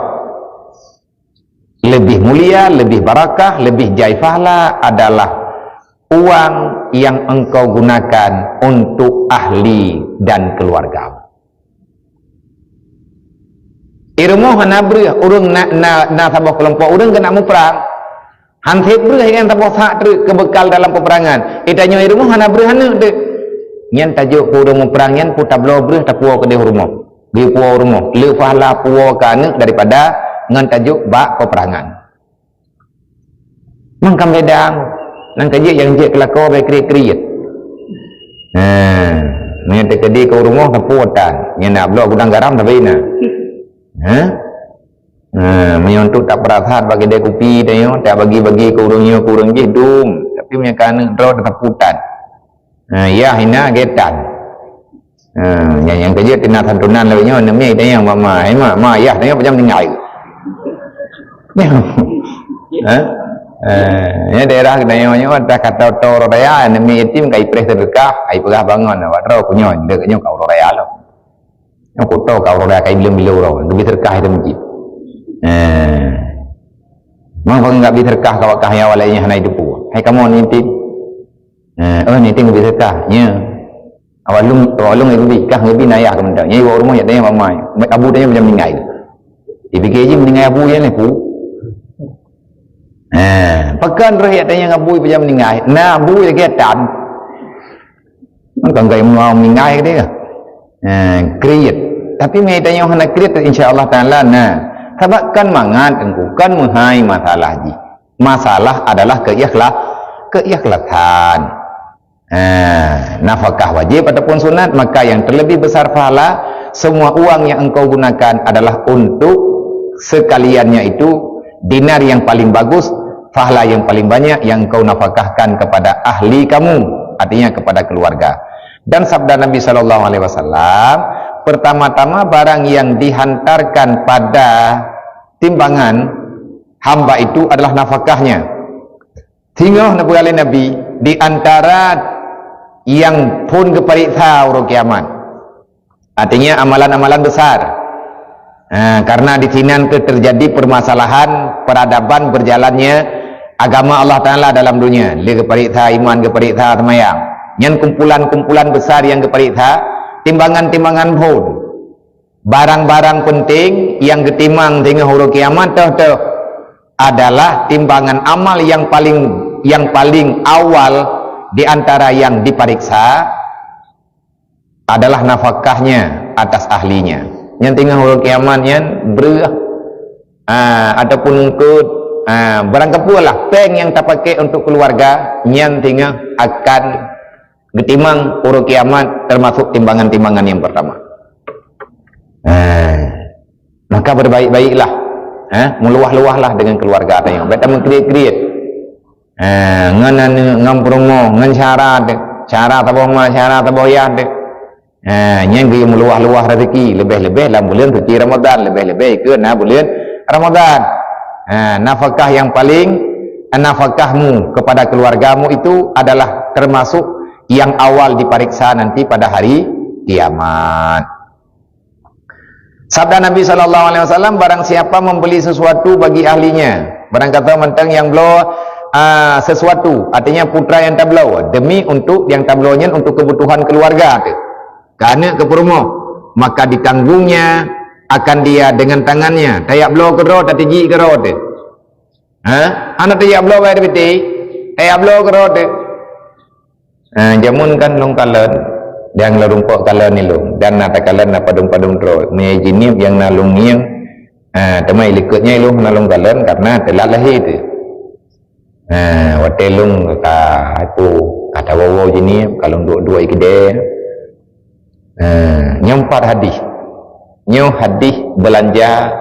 lebih mulia, lebih barakah, lebih jai pahala adalah uang yang engkau gunakan untuk ahli dan keluarga. Di rumoh hana breueh, ureuëng na, na, na saboh keulompok ureuëng keuneuk muprang. Han sép breueh nyang saboh sak treuk keu beukal dalam peperangan. Di tanyoe di rumoh hana breueh aneuk teuk. Nyan tajok keu ureuëng muprang nyan, pu tabloe breueh tapuwoe keudeh u rumoh. Geupuwoe rumoh, le pahala puwoe keu aneuk daripada ngon tajok bak peperangan. Mangkam beda, nang ka jeuet nyang jeuet keulako bèk kriet-kriet. Ha, meunyoe teukeudi keu rumoh sapeue tan, nyan na bloe gudang garam sabe na. Ha? Ha, meunyoe untuk tak peurasat bak keudè kupi tanyoe, tak bagi-bagi keu ureueng nyoe keu ureueng jih dum, tapi meunyoe keu aneuk droe sapeue tan. Ha, yah hina getan. Ha, nyang, nyang keujeuet tina santunan lagèe nyoe, neumi tanyong mak ma, "Hai mak, ma, yah tanyong pajam tinggai." Ha? Ha, ya daerah geutanyoe nyoe dah kata toro daya, neumi yatim ka ipreh sedekah, ai peugah bangon, awak droe kunyoe, ndek nyoe ka uroe raya lom. Nyoe kuto ka uroe raya ka ibilong-bilong uroe, geubri sedekah itu meucit. Ha. Mang pang enggak bri sedekah ka wakah nyawa laén hana itu pun. Hai kamoe ni yatim. Ha, oh ni yatim geubri sedekah. Nya. Awak lôn, awak lôn geubri, kah geubri nayah keu mantong. Nyai bak rumoh jak tanyong bak mai. Abu tanyong pajam meninggai. Dipikir jih meninggai abu nyan lé pu. Ha, pakon roh jak tanyong abu pajam meninggai. Na abu lagèe tan. Kan kai meninggai dia. Ha, kriet. Tapi meunyoe tanyong hana kriet insya Allah taala na. Sabab kan mangat engku kan meuhai masalah jih. Masalah adalah keikhlas, keikhlasan. Ha, nafkah wajib ataupun sunat, maka yang terlebih besar pahala, semua uang yang engkau gunakan adalah untuk sekaliannya itu dinar yang paling bagus, pahala yang paling banyak yang engkau nafkahkan kepada ahli kamu, artinya kepada keluarga. Dan sabda Nabi sallallahu alaihi wasallam, pertama-tama barang yang dihantarkan pada timbangan hamba itu adalah nafkahnya. Singoh neupeugah lé Nabi, di antara nyang phon geupareksa uroe kiamat. Artinya amalan-amalan besar. Ha, karena di sinan ke terjadi permasalahan peradaban berjalannya agama Allah Taala dalam dunia. Lé geupareksa iman, geupareksa seumayang. Nyan kumpulan-kumpulan besar nyang geupareksa, timbangan-timbangan phon. Barang-barang penting nyang geutimang singoh uroe kiamat toh-toh adalah timbangan amal yang paling, yang paling awal di antara yang dipareksa adalah nafkahnya atas ahlinya. Nyan singoh uroe kiamat nyan breuh, ah, ataupun eungkôt, ah, barang kapeue lah, péng nyang tapaké untuk keluarga, nyan singoh akan geutimang uroe kiamat termasuk timbangan-timbangan yang pertama. Ah, maka berbaik-baiklah, eh, meuluwah-luwahlah dengan keluarga tanyoe. Bèk tameukriet-kriet. Eh, ngon aneuk, ngon peurumoh, ngon syara teuh. Syara saboh ma, syara saboh yah teuh. Eh, nyan geuyue meuluwah-luwah rezeki, leubeh-leubeh lam buleuen suci Ramadan, leubeh-leubeh ikeue na buleuen Ramadan. Eh, nafkah yang paling, eh, nafkahmu kepada keluargamu itu adalah termasuk yang awal dipareksa nanti pada hari kiamat. Sabda Nabi sallallahu alaihi wasallam, "Barang siapa membeli sesuatu bagi ahlinya," barang kata mantong nyang bloe, ah, sesuatu, artinya putra nyang tabloe, demi untuk nyang tabloe nyan untuk kebutuhan keluarga teuh, keu aneuk, keu peurumoh, maka ditanggungnya akan dia dengan tangannya. Tajak bloe keudroe, tatijik keudroe teuh. Ha? Hana tajak bloe bak piti, tajak bloe keudroe teuh. Ha, jameun kan lôn kalon, nyang lôn rumpok kalon ilôn, dan na takalon na padum-padum droe. Meunyoe jinieb nyang na lôn ngieng, ha, teuma ilikot nyan ilôn hana lôn kalon karena teulat lahé teuh. Ha, watèe lôn ka, aku, ka tawoe-woe jinieb, ka lôn duek-duek i keudè. Ha, nyoe pat hadih. Nyoe hadih beulanja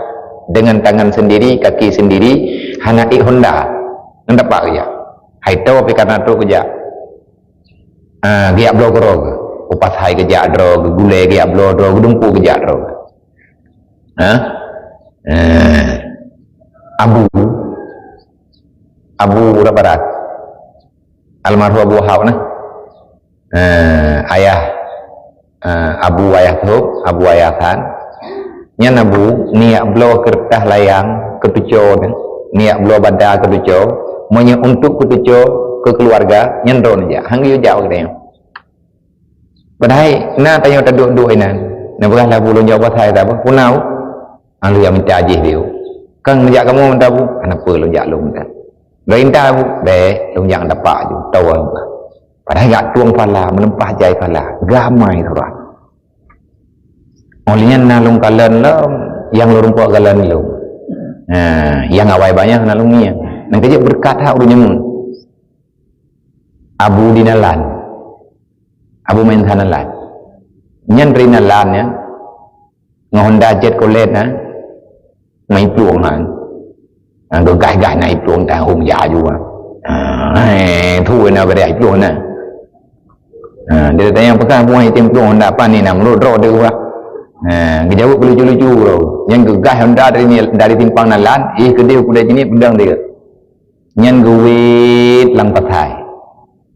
dengan tangan sendiri, kaki sendiri, hana ék honda. Ngon tapak keujak. Hai toe pih ka na trok keujak. Ah, geujak bloe keudroe. Kupas hai geujak droe, geugulèe geujak bloe droe, geudumpue geujak droe. Ha? Eh, Abu, Abu Rabarat. Almarhum Abu Wahab nah. Eh, ayah, eh, Abu Ayah Thôb, Abu Ayah Hasan. Nyan Abu, neujak bloe keureutah layang keu tuco nyan, neujak bloe bada keu tuco, meunyoe untuk keu tuco keu keuluwarga, nyan droeneuh jak, han geuyue jak bak geutanyoe. Padahai na tanyoe taduek-duek inan, neupeugah lé Abu lôn jak bak hai saboh, peue na Abu? Lôn jak mita jih di u. Kan neujak kamoe mita Abu, hana peue lôn jak lôn mita. Lôn intat Abu, bèk lôn jak ngon tapak ju, tawa Abu. Padahai jak tueng pala, meuleumpah jai pala, gamai surah. Lheueh nyan na lôn kalon lom, nyang lôn rumpok kalon lôn. Ha, nyang awai banyak na lôn ngieng. Nyang keujeuet beureukat that ureueng nyoe. Abu di Nalan. Abu Mensa Nalan. Nyan dari Nalan nyan. Ngon Honda Jet Colet na. Mai plueng han. Ha, geugaih-gaih na iplueng tahun jaju. Ha, eh, tu na bari iplueng na. Ha, dia tanya, "Apakah buah item plueng Honda apa ni, nak meluk drop dia urah?" Ha, geujaweueb lucu-lucu bro. Nyang geugaih Honda dari ni, dari simpang Nalan, ih keudeh kuda jeuniet peudong dia. Nyan geuwet lam pasai.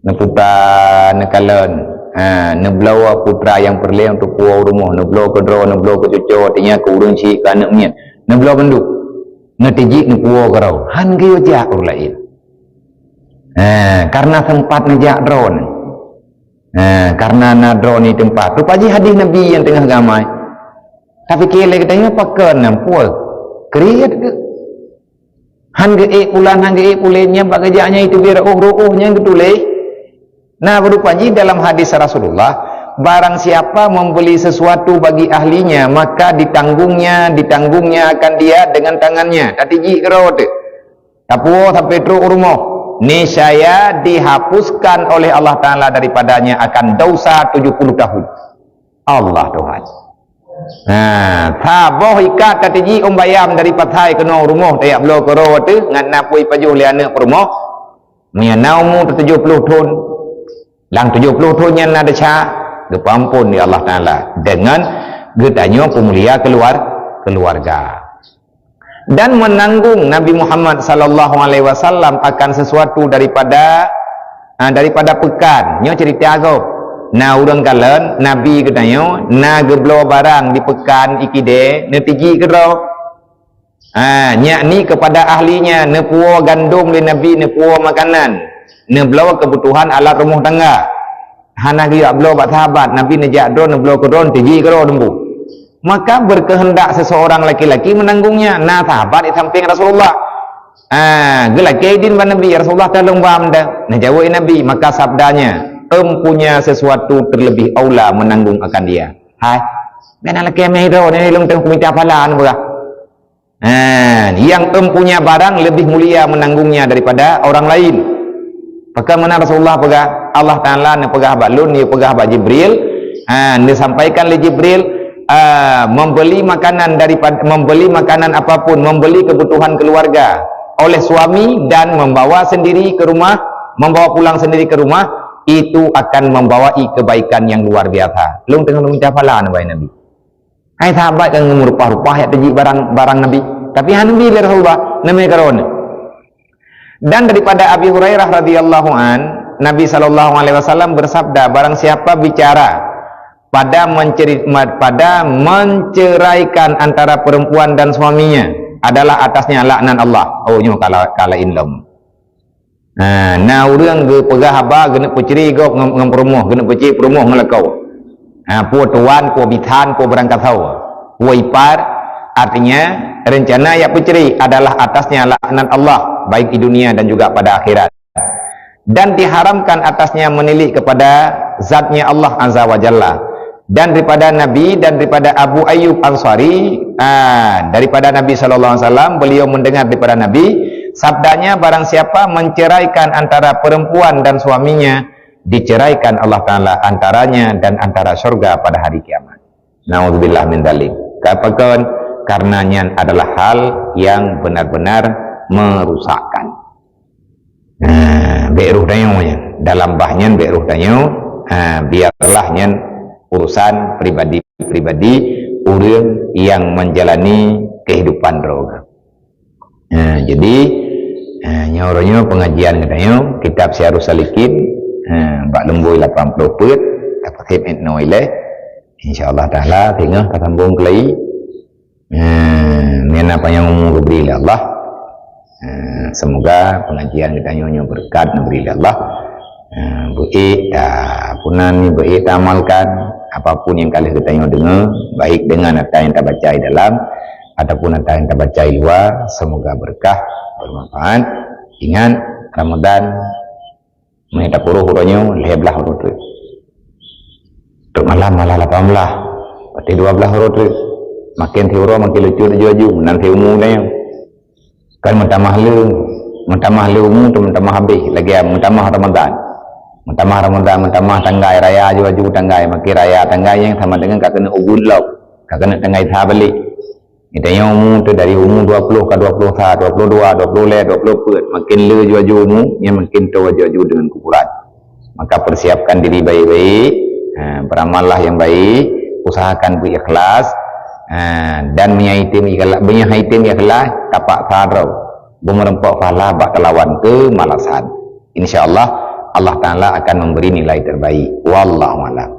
Neuputa, neukalon. Ha, neubloe putra nyang peureulée teupuwoe rumoh, neubloe keudroe, neubloe keucucoe, teungoh keu ureueng chik, keu aneuk miet. Neubloe bandum. Neutijik neupuwoe keudroe. Han geuyue jak ureueng laén. Ha, karena sempat neujak droe nyan. Ha, karena na droe nyan teumpat. Rupa jih hadih Nabi nyang teungoh geuamai. Tapi keu lé geutanyoe pakon nan puwoe. Kriet geuh. Han geuék pulan, han geuék pulen nyan bak geujak nyan itu biar oh roh nyan geutuléh. Nah, berupa jih dalam hadis Rasulullah, "Barang siapa membeli sesuatu bagi ahlinya, maka ditanggungnya, ditanggungnya akan dia dengan tangannya." Tati jih keudroe teuh. Tapuwoe sampai trok u rumoh. Niscaya dihapuskan oleh Allah Ta'ala daripadanya akan dosa tujuh puluh tahun. Allah Tuhan. Ha, saboh ikat tatiji ôn bayam dari pasai keunoe rumoh tajak bloe keudroe teuh ngat na pui pajoh lé aneuk peurumoh. Meunyo na umu teutujoh ploh thon, lam tujoh ploh thon nyan na desya, geupeuamphon lé Allah Taala deungon geutanyoe peumulia keluar-, keluarga. Dan menanggung Nabi Muhammad sallallahu alaihi wasallam akan sesuatu daripada, ah, daripada peukan. Nyoe cerita gob. Na ureuëng kalon Nabi geutanyoe na geubloe barang di peukan ikide neutiji keudroe. Ah, yakni kepada ahlinya, neupuwoe gandom lé Nabi, neupuwoe makanan, neubloe kebutuhan alat rumah tangga. Hana geujak bloe bak sahabat, Nabi neujak droe, neubloe keudroe, neutiji keudroe teumbu. Maka berkehendak seseorang laki-laki menanggungnya. Na sahabat di samping Rasulullah. Ah, geulakée idin bak Nabi, "Ya Rasulullah, tolong bam dah." Neujaweueb Nabi, maka sabdanya, "Em punya sesuatu terlebih aula menanggung akan dia." Hai, bena lakée meh droe ni lôn teuh kumita phala neupeugah. Ha, yang empunya barang lebih mulia menanggungnya daripada orang lain. Pakon meunan Rasulullah peugah, Allah Taala neupeugah bak lôn, neupeugah bak Jibril, ha, neusampaikan lé Jibril, ah, membeli makanan daripada, membeli makanan apapun, membeli kebutuhan keluarga oleh suami dan membawa sendiri ke rumah, membawa pulang sendiri ke rumah, itu akan membawai kebaikan yang luar biasa. Lôn teungoh lôn minta phala neubai Nabi. Hai sahabat nyang meurupah-rupah jak teujik barang, barang Nabi. Tapi hana bi lé Rasulullah, neumé karoe. Dan daripada Abi Hurairah radhiyallahu an, Nabi sallallahu alaihi wasallam bersabda, "Barang siapa bicara pada menceri-, ma-, pada menceraikan antara perempuan dan suaminya, adalah atasnya laknat Allah." Oh, nyoe kala-, kalain lom. Ha, na ureuëng geupeugah haba geuneuk peucre gob ngon, ngon peurumoh, geuneuk peucre peurumoh ngon lakoe. Ha, peue tuan, peue bisan, peue beurangkasoe, peue ipar, artinya rencana jak peucre adalah atasnya laknat Allah, baik di dunia dan juga pada akhirat. Dan diharamkan atasnya menilik kepada zatnya Allah Azza wa Jalla. Dan daripada Nabi, dan daripada Abu Ayyub Ansari, ah, daripada Nabi sallallahu alaihi wasallam, beliau mendengar daripada Nabi, sabdanya, "Barang siapa menceraikan antara perempuan dan suaminya, diceraikan Allah Taala antaranya dan antara syurga pada hari kiamat." Naudzubillah min dzalik. Pakon? Karena nyan adalah hal yang benar-benar merusakkan. Ha, bék roh tanyoe nyan. Dalam bah nyan bék roh tanyoe, ha, biarlah nyan urusan pribadi-pribadi ureuëng nyang menjalani kehidupan droe. Ha, jadi, ha, nyoe uroe nyoe pengajian geutanyoe, kitab Syiarus Salikin, ha, bak lumbôi lapan ploh peuet, tapaséb inoe ilée. Insya Allah Taala, teungoh tasambong keulai. Eh, meunan panyang umu geubri lé Allah. Eh, semoga pengajian geutanyoe nyoe beureukat neubri lé Allah. Eh, beuék ta-, punan ni beuék taamalkan apapun nyang ka lheueh geutanyoe deungoe, baik dengan ata nyang tabaca di dalam ataupun ata nyang tabaca di luwa, semoga beureukat, bermanfaat. Ingat, Ramadan Meuhé tapuruh uroe nyoe lhée blaih uroe teuk. Teuk malam malah lapan blaih. Watèe dua blah uroe treuk. Makin siuroe makin lucut laju-laju, nan siumu nyan. Kan meutamah le, meutamah le umu tu meutamah habéh, lagèe meutamah Ramadan. Meutamah Ramadan, meutamah tanggai raya laju-laju, tanggai makin raya tanggai nyang sama dengan ka keuneuk ubeut lom, ka keuneuk tanggai sa balek. Geutanyoe umu tu dari umu dua puluh ka dua puluh sa, dua puluh dua, dua puluh lhèe, dua puluh peuet, makin le laju-laju umu, nyan makin toe laju-laju deungon kuburan. Maka persiapkan diri baik-baik, ha, beramallah yang baik, usahakan berikhlas, ha, dan meunyo item ikhlas, meunyo item ikhlas, tapaksa droe, beumeureumpok pahala bak teulawan keumalasan. Insya Allah, Allah Taala akan memberi nilai terbaik. Wallahu a'lam.